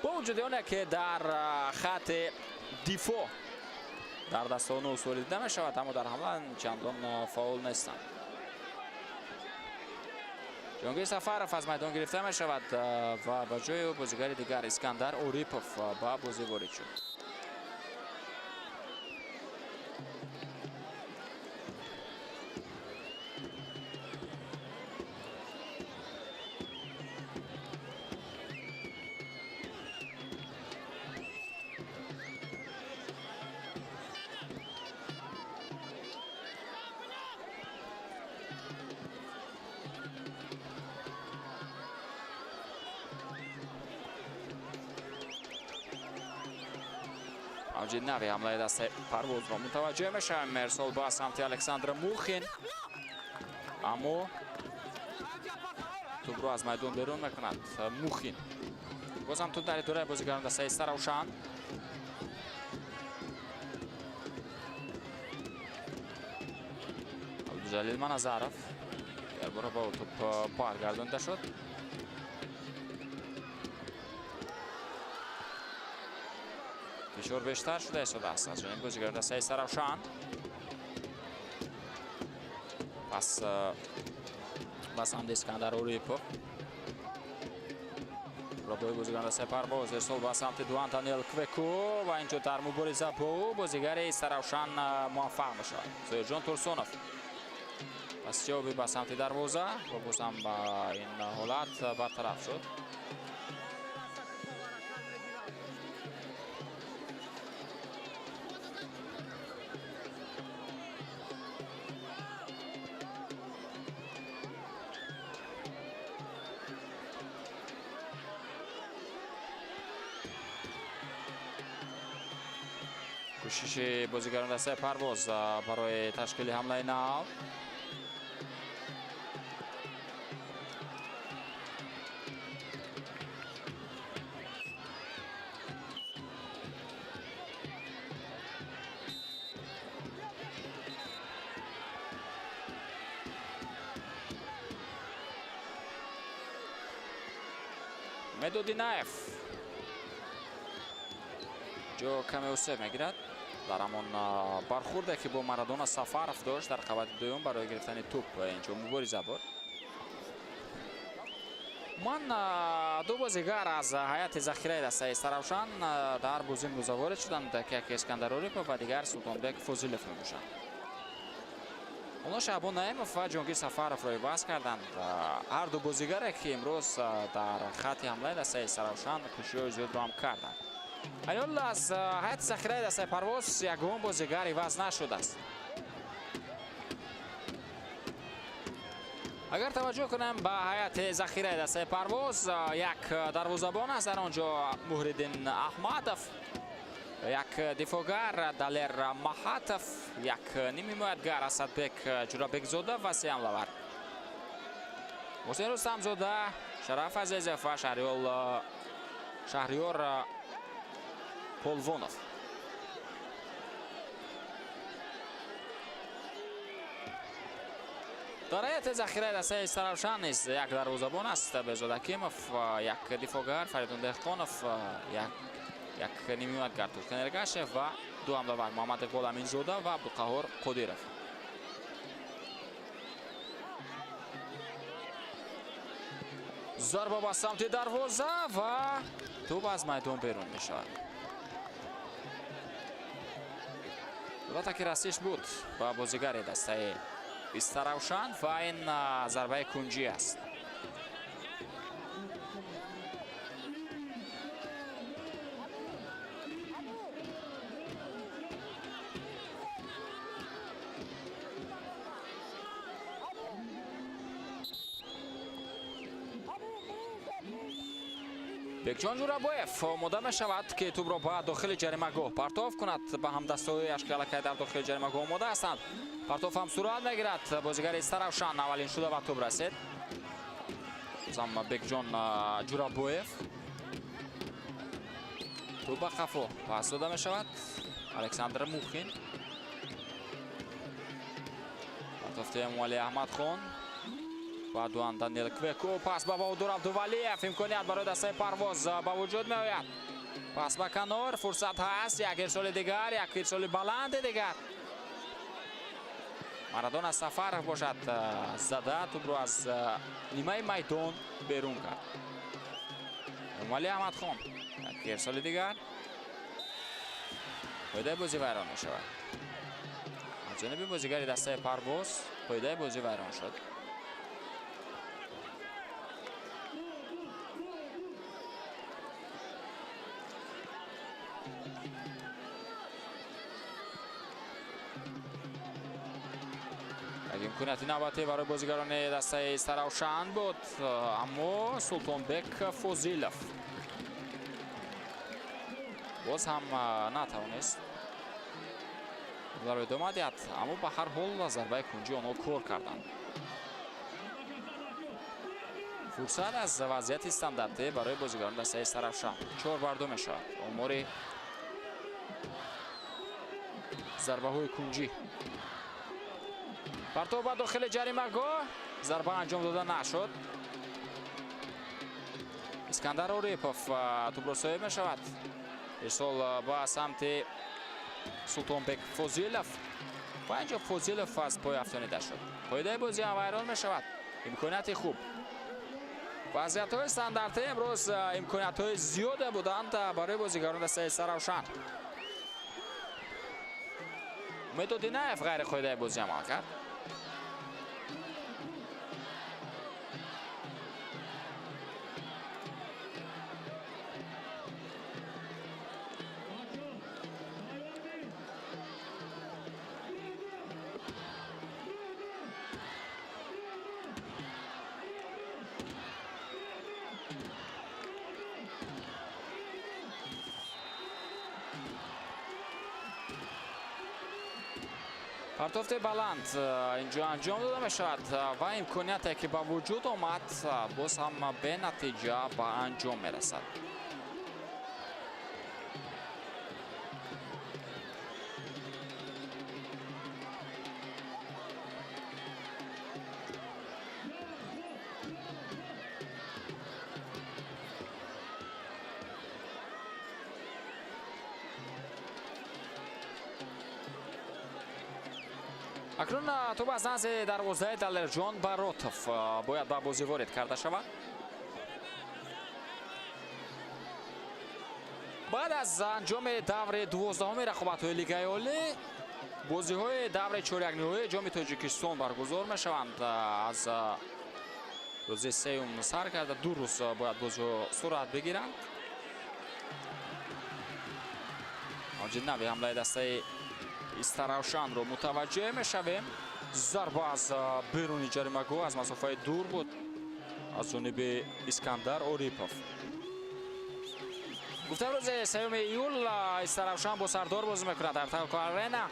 A: Бо вуҷуди оне ки дар хати дифоъ дар дастони усулӣ дида мешавад, аммо дар ҳамла чандон фаъол нестанд. Ҷаҳонгир Сафаров аз майдон гирифта мешавад ва ба ҷои ӯ бозигари дигар Искандар Орипов ба бозӣ ворид шуд. Мавҷи нави ҳамлаи дастаи Парвозро мутаваҷҷӯҳ мешавем. Мерсол ба самти Александр Мухин, аммо тӯбро аз майдон берун мекунад Мухин. Бозам тӯб дар идораи бозигарон дастаи Саравшан. Абдуҷалил Маназаров якбора ба тӯп баргардонда шуд. Фишор бештар шуда истодааст аз ҷониби бозигарони дастаи Саравшан. Пас ба самти Искандар Орипов. Робои бозигарони дастаи Парвоз ирсол ба самти Дуан Даниел Квеку ва инҷо дар мубориза бо ӯ бозигари Саравшан муваффақ мешавад. Зоирҷон Турсунов пас ҷавоби ба самти дарвоза ва боз ҳам ба ин ҳолат бартараф шуд. Кӯшиши бозигарони дастаи Парвоз барои ташкили ҳамлаи нав. Медодинаев ҷо каме усеб мегирад. Дар ҳамон бархурде ки бо Марадона Сафаров дошт дар қабати дуюм барои гирифтани тӯп инҷо мубориза бурд. Ман ду бозигар аз ҳайати захираи дастаи Саравшан дар бозӣ имрӯза ворид шуданд, ки яке Искандар Орипов ва дигар Султонбек Фозилов мебошанд. Онҳо Шаҳбон Наимов ва Ҷонгир Сафаровро иваз карданд. Ҳар ду бозигаре ки имрӯз дар хатти ҳамлаи дастаи Саравшан кӯшишҳои зиёдро ҳам карданд. Айнол аз ҳайати захираи дастаи Парвоз ягон бозигар иваз нашудааст. Агар таваҷҷӯҳ кунем ба ҳайати захираи дастаи Парвоз, як дарвозабон аст дар он ҷо Муҳриддин Аҳмадов, як дифоъгар Далер Маҳатов, як нимҳимоятгар Асадбек Ҷурабекзода ва се ҳамлавар Ҳусейн Рустамзода, Шараф Азизов ва Шаҳриёр Полвонов. Дар ҳайати захираи дастаи Саравшан низ як дарвозабон аст Беҳзод Ҳакимов, як дифоъгар Фаридун Деҳқонов, як нимҳимоятгар Туркан Эргашев ва ду ҳамлавар Муҳаммад Иқбол Аминзода ва Абдуқаҳҳор Қодиров. Зарба ба самти дарвоза ва тӯп аз майдон берун мешавад. Албатта ки расиш буд ба бозигари дастаи Истаравшан ва ин зарбаи кунҷӣ аст. Бекҷон Ҷурабоев омода мешавад ки тӯбро ба дохили ҷаримагоҳ партоф кунад. Ба ҳамдастҳояш ки аллакай дар дохили ҷаримагоҳ омода ҳастанд. Партоф ҳам сурат мегирад. Бозигари Саравшан аввалин шуда ба тӯб расид. Бозам Бекҷон Ҷурабоев. Тӯб ба қафо пас дода мешавад. Александр Мухин. Партофти Эмомалӣ Аҳмадхон. Ба Дуан Даниел Квеку. Пас ба Баҳодур Абдувалиев. Имконият барои дастаи Парвоз ба вуҷуд меояд. Пас ба канор. Фурсат ҳаст. Як ирсоли дигар, як ирсоли баланди дигар. Марадона Сафаров бошад зада тӯбро аз нимаи майдон берун кард. Эмомалӣ Аҳмадхон. Як ирсоли дигар. Қоидаи бозӣ вайрон мешавад. Аз ҷониби бозигари дастаи Парвоз қоидаи бозӣ вайрон шуд. Имконияти навбатӣ барои бозигарони дастаи Саравшан буд, аммо Султонбек Фозилов боз ҳам натавонист ҳамларо идома диҳад, аммо ба ҳар ҳол зарбаи кунҷӣ онҳо кор карданд. Фурсат аз вазъияти стандартӣ барои бозигарони дастаи Саравшан 4-2 мешавад. Омори зарбаҳои кунҷӣ. Партов ба дохили ҷаримагоҳ, зарба анҷом дода нашуд. Искандар Орипов тӯбро соҳиб мешавад. Ирсол ба самти Султонбек Фозилов ва инҷо Фозилов аз пой афтонида шуд. Қоидаи бозӣ ҳам вайрон мешавад. Имконияти хуб. Вазъиятҳои стандартӣ имрӯз имкониятҳои зиёде буданд барои бозигарони дастаи Истаравшан. Умед Одинаев ғайриқоидаи бозӣ амал кард. Партофти баланд инҷо анҷом дода мешавад ва имконияте ки ба вуҷуд омад боз ҳам бенатиҷа ба анҷом мерасад. Акнун тӯб аз назди дарвозаи Далерҷон Баротов бояд ба бозӣ ворид карда шавад. Баъд аз анҷоми даври 12-уми рақобатҳои Лигаи Олӣ бозиҳои даври чорякниҳоии Ҷоми Тоҷикистон баргузор мешаванд. Аз рӯзи сеюм сар карда 2 рӯз бояд бозиҳо сурат бигиранд. Авҷи нави ҳамлаи дастаи Истаравшанро мутаваҷҷеҳ мешавем. Зарба аз беруни ҷаримагоҳ аз масофаи дур буд аз ҷониби Искандар Орипов. Гуфтам рӯзи 3 июл Истаравшан бо Сардор бозӣ мекунад дар Талко Арена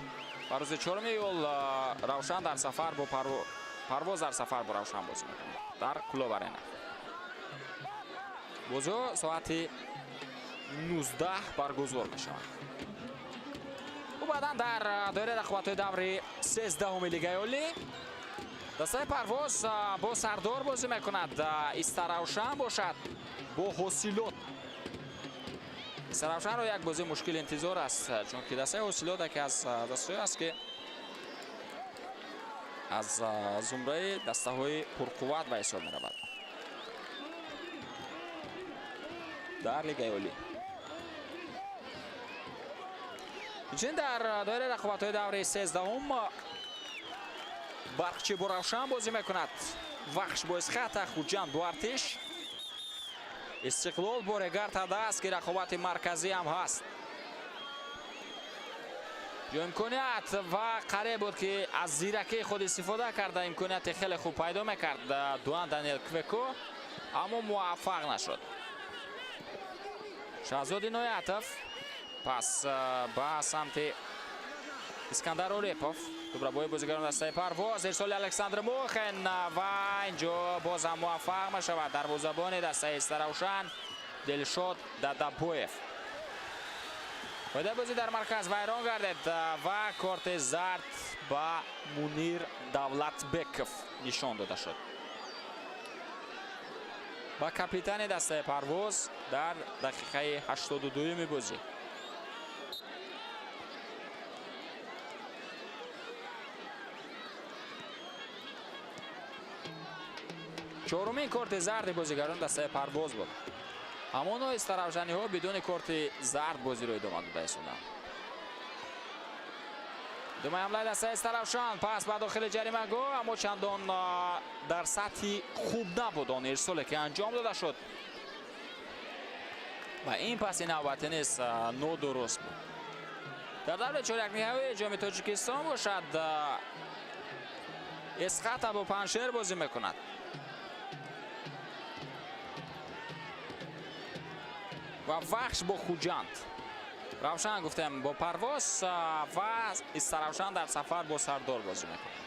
A: ва рӯзи 4 июл Равшан дар сафар бо Парвоз дар сафар бо Равшан бозӣ мекунад дар Кулоб Арена. Бозиҳо соати 19 баргузор мешаванд. Баъдан дар доираи рақобатҳои даври 13-уми Лигаи Олӣ дастаи Парвоз бо Сардор бозӣ мекунад. Истаравшан бошад бо Ҳосилот. Истаравшанро як бозии мушкил интизор аст, чунки дастаи Ҳосилот яке аз дастаҳое аст ки аз зумраи дастаҳои пурқувват ба ҳисоб меравад дар Лигаи Олӣ. Инчунин дар доираи рақобатҳои даври 13-ум Барқчӣ бо Равшан бозӣ мекунад. Вахш бо Исхата, Хуҷанд бо Артиш, Истиқлол бо Регар Тадас ки рақобати марказӣ ҳам ҳаст. Ҷо имконият ва қариб буд ки аз зиракии худ истифода карда имконияти хеле хуб пайдо мекард Дуан Даниел Квеко, аммо муваффақ нашуд. Шаҳзод Иноятов пас ба самти Искандар Орипов. Тӯбрабои бозигарони дастаи Парвоз, ирсоли Александр Мухин ва инҷо боз ҳам муваффақ мешавад дарвозабони дастаи Истаравшан Дилшод Дадабоев. Қоидаи бозӣ дар марказ вайрон гардид ва корти зард ба Мунир Давлатбеков нишон дода шуд. Ба капитани дастаи Парвоз дар дақиқаи 82-юми бозӣ. Чорумин корти зарди бозигарон дастаи Парвоз буд. Ҳамоно истаравшаниҳо бидуни корти зард бозиро идома дода истоданд. Думаи ҳамлаи дастаи Истаравшан пас ба дохили ҷаримагоҳ, аммо чандон дар сатҳи хуб набуд он ирсоле ки анҷом дода шуд ва ин паси навбатӣ низ нодуруст буд. Дар даври чорякниҳоии Ҷоми Тоҷикистон бошад Исхата бо Панҷшер бозӣ мекунад. Ва Вахш бо Хуҷанд. Равшан гуфтем бо Парвоз ва Истаравшан дар сафар бо Сардор бозӣ мекунад.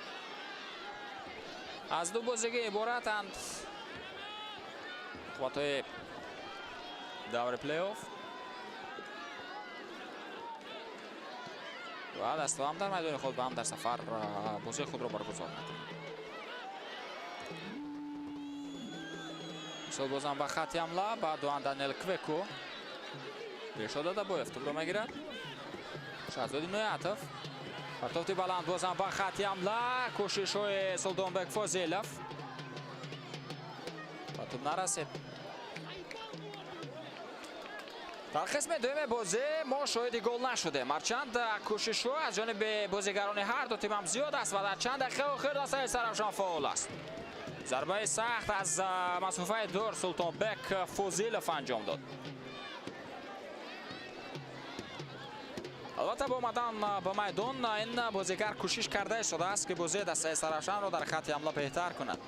A: Аз ду бозигӣ иборатанд рақобатҳои даври плей-офф. Ва дастаҳо ҳам дар майдони худ ва ҳам дар сафар бозии худро баргузор мекунанд. Мисол бозам ба хатти ҳамла ба Дуан Даниел Квеку. Дилшод Дадабоев тӯбро мегирад. Шаҳзод Иноятов. Партофти баланд бозам ба хатти ҳамла. Кӯшишҳои Султонбек Фозилов. Ба тӯб нарасид. Дар қисми дуюми бозӣ мо шоҳиди гол нашудем. Ҳарчанд кӯшишҳо аз ҷониби бозигарони ҳар ду тим ҳам зиёд аст ва дар чанд дақиқаи охир дастаи Саравшан фаъол аст. Зарбаи сахт аз масофаи дур Султонбек Фозилов анҷом дод. Албатта бо омадан ба майдон ин бозигар кӯшиш карда истодааст, ки бозии дастаи Саравшанро дар хатти ҳамла беҳтар кунад.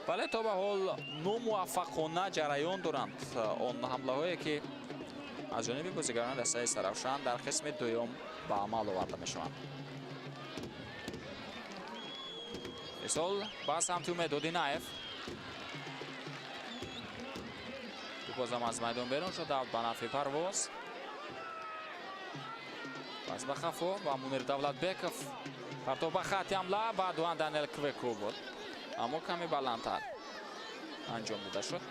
A: Вале то ба ҳол номуваффақона ҷараён доранд он ҳамлаҳое, ки аз ҷониби бозигарони дастаи Саравшан дар қисми дуюм ба амал оварда мешаванд. Мисол ба самти Умед Одинаев. Бозам аз майдон берун шуд, ба нафъи Парвоз. Пас ба хафо ба Мунир Давлатбеков. Партов ба хатти ҳамла ба Дуан Даниел Квеку буд, аммо каме баландтар анҷом дода шуд.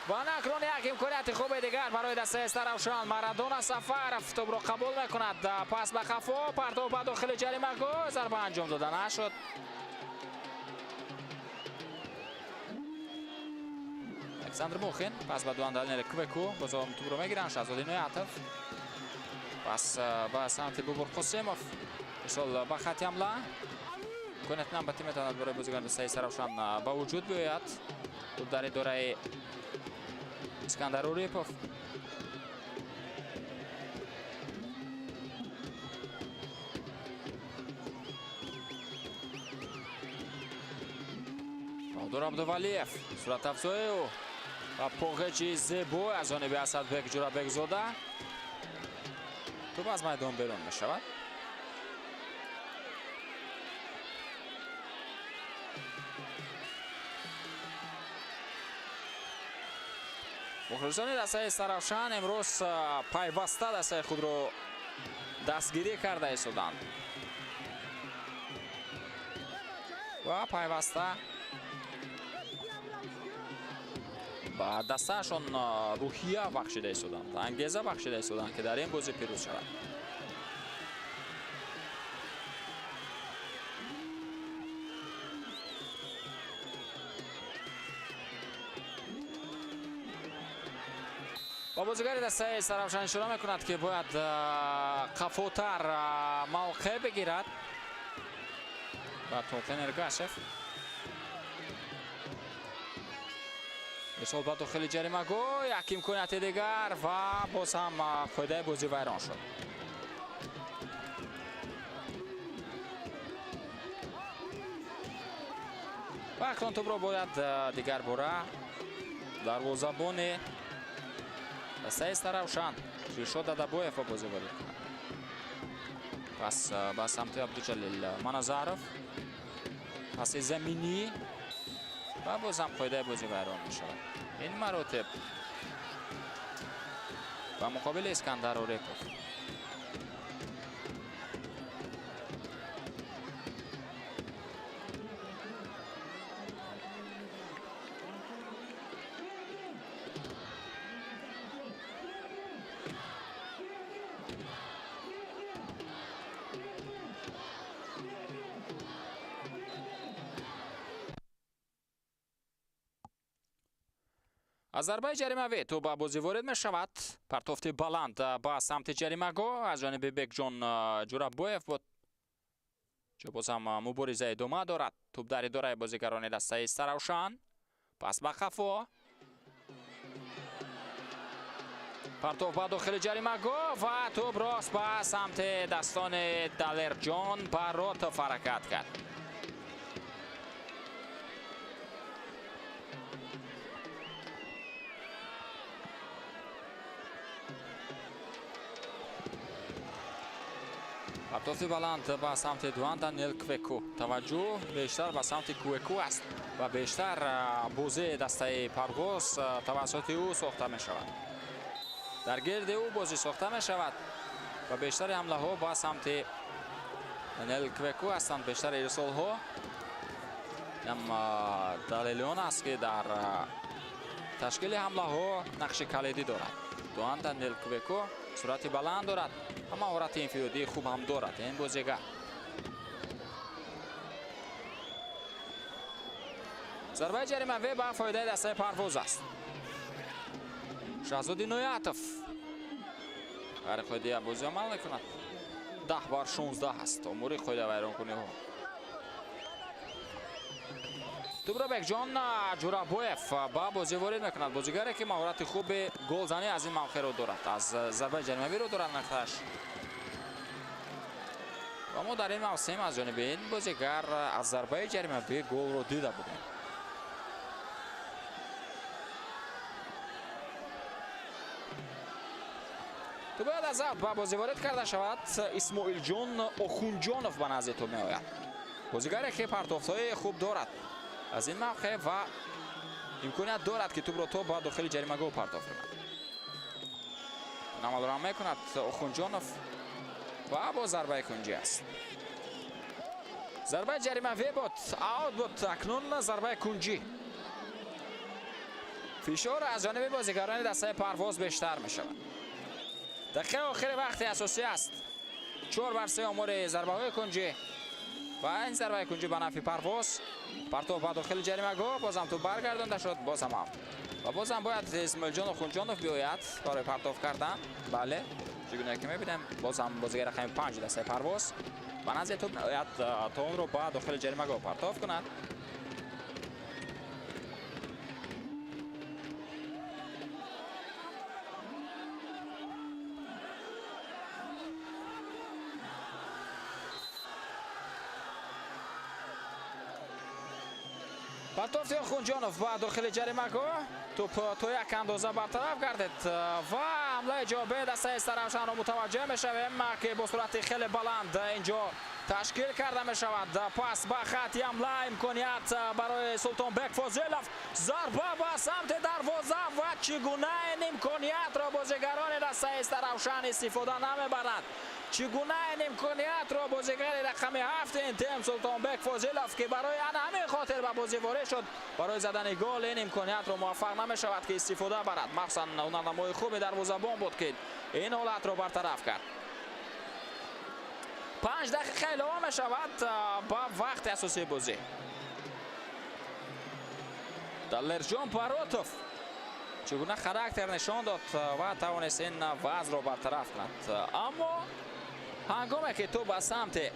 A: Ва акнун як имконияти хуби дигар барои дастаи Саравшан. Марадона Сафаров тӯбро қабул мекунад. Пас ба хафо, партов ба дохили ҷаримагоҳ, зарба анҷом дода нашуд. Александр Мухин пас ба Дуан Даниел Квеку, бозом тӯбро мегиранд. Шаҳзод Иноятов пас ба самти Бобур Қосимов. Мисол ба хатти ҳамла. Имконияти навбатӣ метавонад барои бозигарони дастаи Саравшан ба вуҷуд биёяд. Тӯб дар идораи Искандар Урипов. Баҳодур Абдувалиев суратафзои ӯ ва поғечи зебо аз ҷониби Асадбек Ҷурабекзода. Тӯб аз майдон берун мешавад. Мухлисони дастаи Саравшан имрӯз пайваста дастаи худро дастгирӣ карда истоданд ва пайваста ба дастаашон рӯҳия бахшида истоданд, ангеза бахшида истоданд, ки дар ин бозӣ пирӯз шаванд. Ва бозигари дастаи Саравшан ишора мекунад, ки бояд қафотар мавқеъ бигирад ба Толқин Эргашев. Мисол ба дохили ҷаримагоҳ, як имконияти дигар ва боз ҳам қоидаи бозӣ вайрон шуд. Ва акнун тӯбро бояд дигар бора дарвозабони дастаи Саравшан Дилшод Дадабоев ба бозӣ ворид кунад. Пас ба самти Абдуҷалил Маназаров, паси заминӣ ва боз ҳам қоидаи бозӣ вайрон мешавад. Ин маротиб ба муқобили Искандар Урипов. Аз зарбаи ҷаримавӣ тӯб ба бозӣ ворид мешавад. Партофти баланд ба самти ҷаримагоҳ аз ҷониби Бекҷон Ҷурабоев буд. Ҷо боз ҳам мубориза идома дорад. Тӯб дар идораи бозигарони дастаи Саравшан. Пас ба қафо. Партоф ба дохили ҷаримагоҳ ва тӯб рост ба самти дастони Далерҷон Баротов ҳаракат кард. Партофти баланд ба самти Дуан Даниел Квеку. Таваҷҷӯҳ бештар ба самти Квеку аст ва бештар бозии дастаи Парвоз тавассути ӯ сохта мешавад. Дар гирди ӯ бозӣ сохта мешавад ва бештари ҳамлаҳо ба самти Даниел Квеку ҳастанд. Бештари ирсолҳо ҳам далели он аст, ки дар ташкили ҳамлаҳо нақши калидӣ дорад. Дуан Даниел Квеку суръати баланд дорад ва маҳорати инфиродии хуб ҳам дорад ин бозигар. Зарбаи ҷаримавӣ ба фоидаи дастаи Парвоз аст. Шаҳзод Иноятов ғайриқоидия бозӣ амал мекунад. 10-16 аст омори қоидавайронкуниҳо. Тӯбро Бекҷон Ҷурабоев ба бозӣ ворид мекунад. Бозигаре, ки маҳорати хуби голзанӣ аз ин мавқеъро дорад, аз зарбаи ҷаримавиро дорад нақташ. Ва мо дар ин мавсим аз ҷониби ин бозигар аз зарбаи ҷаримавӣ голро дида будем. Тӯб бояд аз авт ба бозӣ ворид карда шавад. Исмоилҷон Охунҷонов ба назди тӯб меояд. Бозигаре, ки партофтҳои хуб дорад аз ин мавқеъ ва имконият дорад, ки тӯбро то ба дохили ҷаримагоҳ партофт кунад. Амалро мекунад Охунҷонов ва бо зарбаи кунҷӣ аст. Зарбаи ҷаримавӣ буд, аут буд, акнун зарбаи кунҷӣ. Фишор аз ҷониби бозигарони дастаи Парвоз бештар мешавад. Дақиқаи охири вақти асосӣ аст. 4-3 омори зарбаҳои кунҷӣ ва ин зарбаи кунҷӣ ба нафъи Парвоз. Партов ба дохили ҷаримагоҳ, бозам тӯб баргардонда шуд, бозам аут. Ва бозам бояд Исмоилҷон Охунҷонов биёяд барои партов кардан. Бале, чӣ гуна ки мебинем, бозам бозигари рақами 5 дастаи Парвоз ба назди тӯб меояд то онро ба дохили ҷаримагоҳ партов кунад. Партофти Охунҷонов ба дохили ҷаримагоҳ, тӯб то як андоза бартараф гардид ва ҳамлаи ҷавобии дастаи Истаравшанро мутаваҷҷеҳ мешавем, ки бо суръати хеле баланд инҷо ташкил карда мешавад. Пас ба хати ҳамла имконият барои Султонбек Фозилов. Зарба ба самти дарвоза ва чӣ гуна ин имкониятро бозигарони дастаи Истаравшан истифода намебаранд. Чӣ гуна ин имкониятро бозигари рақами 7 ин тим Султонбек Фозилов, ки барои ана ҳамин хотир ба бозӣ ворид шуд, барои задани гол ин имкониятро муваффақ намешавад, ки истифода барад. Махсусан ҳунарнамои хуби дарвозабон буд, ки ин ҳолатро бартараф кард. 5 дақиқа илова мешавад ба вақти асосии бозӣ. Далерҷон Паротов чӣ гуна характер нишон дод ва тавонист ин вазъро бартараф кунад. Аммо ҳангоме ки тӯб ба самти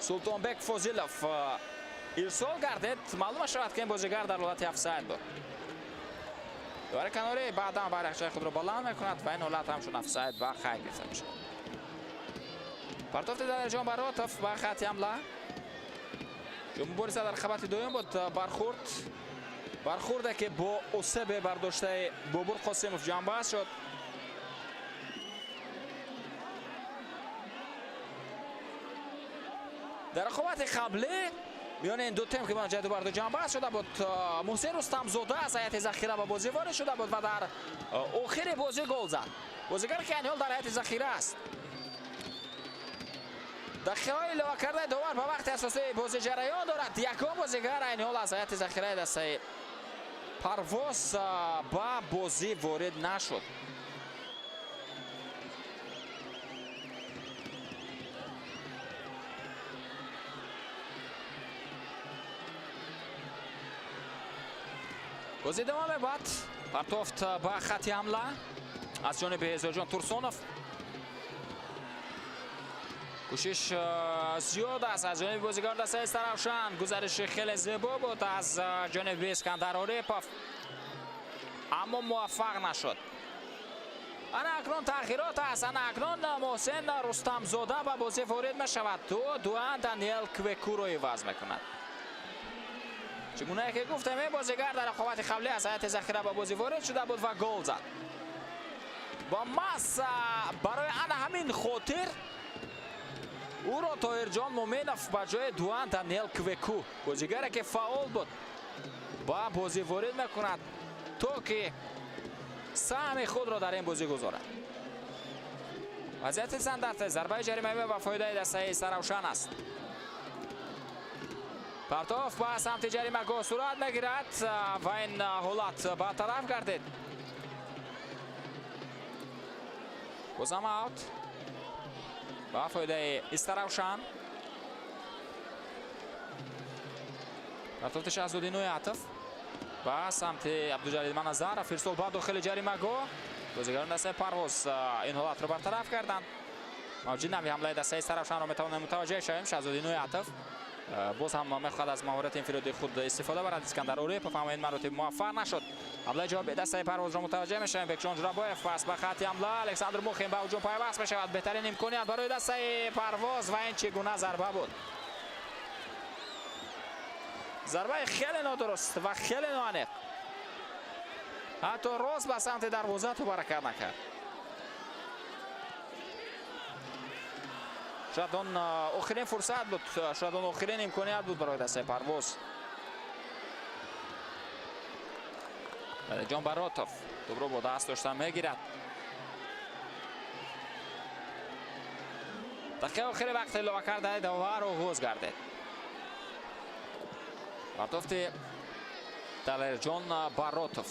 A: Султонбек Фозилов ирсол гардид, маълум мешавад, ки ин бозигар дар ҳолати офсайд буд. Довари канорӣ баъдан байрақчаи худро баланд мекунад ва ин ҳолат ҳамчун офсайд ба қайд гирифта мешавад. Партофти Далерҷон Баротов ба хати ҳамла. Мубориза дар қабати дуюм буд. Бархурде, ки бо осебе бардоштаи Бобур Қосимов ҷанбаст шуд. Дар рақобати қаблӣ миёни ин ду тим, ки ҷадду барду ҷанбаст шуда буд, Муҳсин Рустамзода аз ҳайати захира ба бозӣ ворид шуда буд ва дар охири бозӣ гол зад. Бозигаре, ки айни ҳол дар ҳайати захира аст. Дақиқаҳои илова кардаи довар ба вақти асосии бозӣ ҷараён дорад. Ягон бозигар айни ҳол аз ҳайати захираи дастаи Парвоз ба бозӣ ворид нашуд. Бозӣ идома мебад. Партофт ба хати ҳамла аз ҷониби Зоҷон Турсонов. Кӯшиш зиёд аст аз ҷониби бозигари дастаи Истаравшан. Гузариши хеле зебо буд аз ҷониби Искандар Орипов, аммо муваффақ нашуд. Ана акнун тағйирот аст. Ана акнун Муҳсин Рустамзода ба бозӣ ворид мешавад. Ӯ Дуан Даниел Квекуро иваз мекунад. Чӣ гунае ки гуфтем, ин бозигар дар рақобати қаблӣ аз ҳайати захира ба бозӣ ворид шуда буд ва гол зад. Ва маҳз барои ана ҳамин хотир Ӯро Тоҳирҷон Муъминов ба ҷои Дуан Даниэл Квеку, бозигаре ки фаъол буд, ба бозӣ ворид мекунад, то ки саҳми худро дар ин бозӣ гузорад. Вазъияти стандарти зарбаи ҷаримавӣ ба фоидаи дастаи Истаравшан аст. Партоф ба самти ҷаримагоҳ сурат мегирад ва ин ҳолат бартараф гардид. Бозам аут ба фоидаи Истаравшан. Партофти Шаҳзоди Ноятов ба самти Абдуҷалил Маназаров, ирсол ба дохили ҷаримагоҳ. Бозигарони дастаи Парвоз ин ҳолатро бартараф карданд. Мавҷи нави ҳамлаи дастаи Истаравшанро метавонем мутаваҷҷеҳ шавем. Шаҳзоди Ноятов боз ҳам мехоҳад аз маҳорати инфиродии худ истифода барад. Искандар Орипов ҳама ин маротиб муваффақ нашуд. Ҳамлаи ҷавоби дастаи Парвозро мутаваҷҷеҳ мешавем. Бекҷон Ҷурабоев пас ба хати ҳамла. Александр Мухин ба ҳуҷум пайваст мешавад. Беҳтарин имконият барои дастаи Парвоз ва ин чӣ гуна зарба буд. Зарбаи хеле нодуруст ва хеле ноаниқ. Ҳатто рост ба самти дарвоза тӯб ҳаракат накард. Шояд он охирин фурсат буд, шояд он охирин имконият буд барои дастаи Парвоз. Ҷон Баротов тӯбро бо даст дошта мегирад. Дақиқаи охири вақти илова кардаи довар оғоз гардид. Партофти Далерҷон Баротов.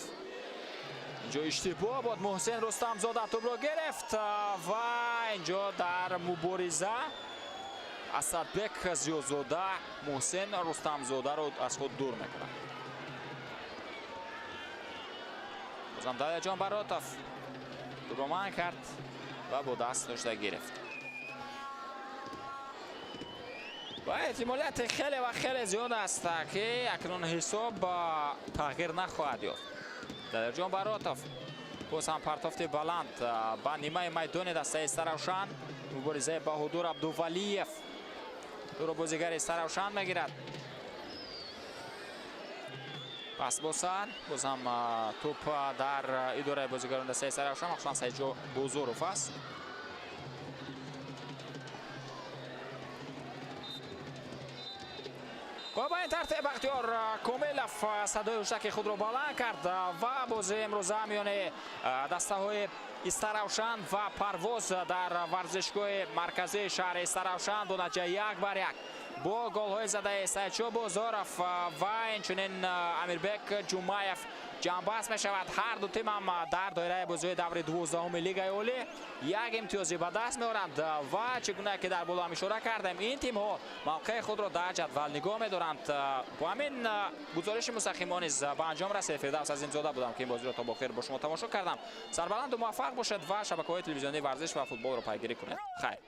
A: Инҷо иштибоҳ буд. Муҳсин Рустамзода тӯбро гирифт ва инҷо дар мубориза Асадбек Зиёзода Муҳсин Рустамзодаро аз худ дур мекунад. Бозам Далерҷон Баротов тӯбро манъ кард ва бо даст дошта гирифт. Ва эҳтимолияти хеле ва хеле зиёд аст, ки акнун ҳисоб тағйир нахоҳад ёфт. Далерҷон Баротов боз ҳам партофти баланд ба нимаи майдони дастаи Истаравшан. Муборизаи Баҳодур Абдувалиев ӯро бозигари Истаравшан мегирад. Пас бо сар боз ҳам тӯп дар идораи бозигарони дастаи Истаравшан, махсусан Саидҷо Бозоров аст. Ба ин тартиб Бахтиёр Комилов садои ҳушаки худро баланд кард ва бозии имрӯза миёни дастаҳои Истаравшан ва Парвоз дар варзишгоҳи марказии шаҳри Истаравшан бо натиҷаи 1-1 бо голҳои задаи Саидшо Бозоров ва инчунин Амирбек Ҷумаев ҷамъбаст мешавад. Ҳар ду тим ҳам дар доираи бозиҳои даври 12-уми Лигаи Олӣ як имтиёзӣ ба даст меоранд ва чӣ гуна ки дар боло ҳам ишора кардем, ин тимҳо мавқеи худро дар ҷадвал нигоҳ медоранд. Бо ҳамин гузориши мустақимо низ ба анҷом расид. Фирдавс Азимзода будам, ки ин бозиро то бохир бо шумо тамошо кардам. Сарбаланду муваффақ бошед ва шабакаҳои телевизионии варзиш ва футболро пайгирӣ кунед. Хайр.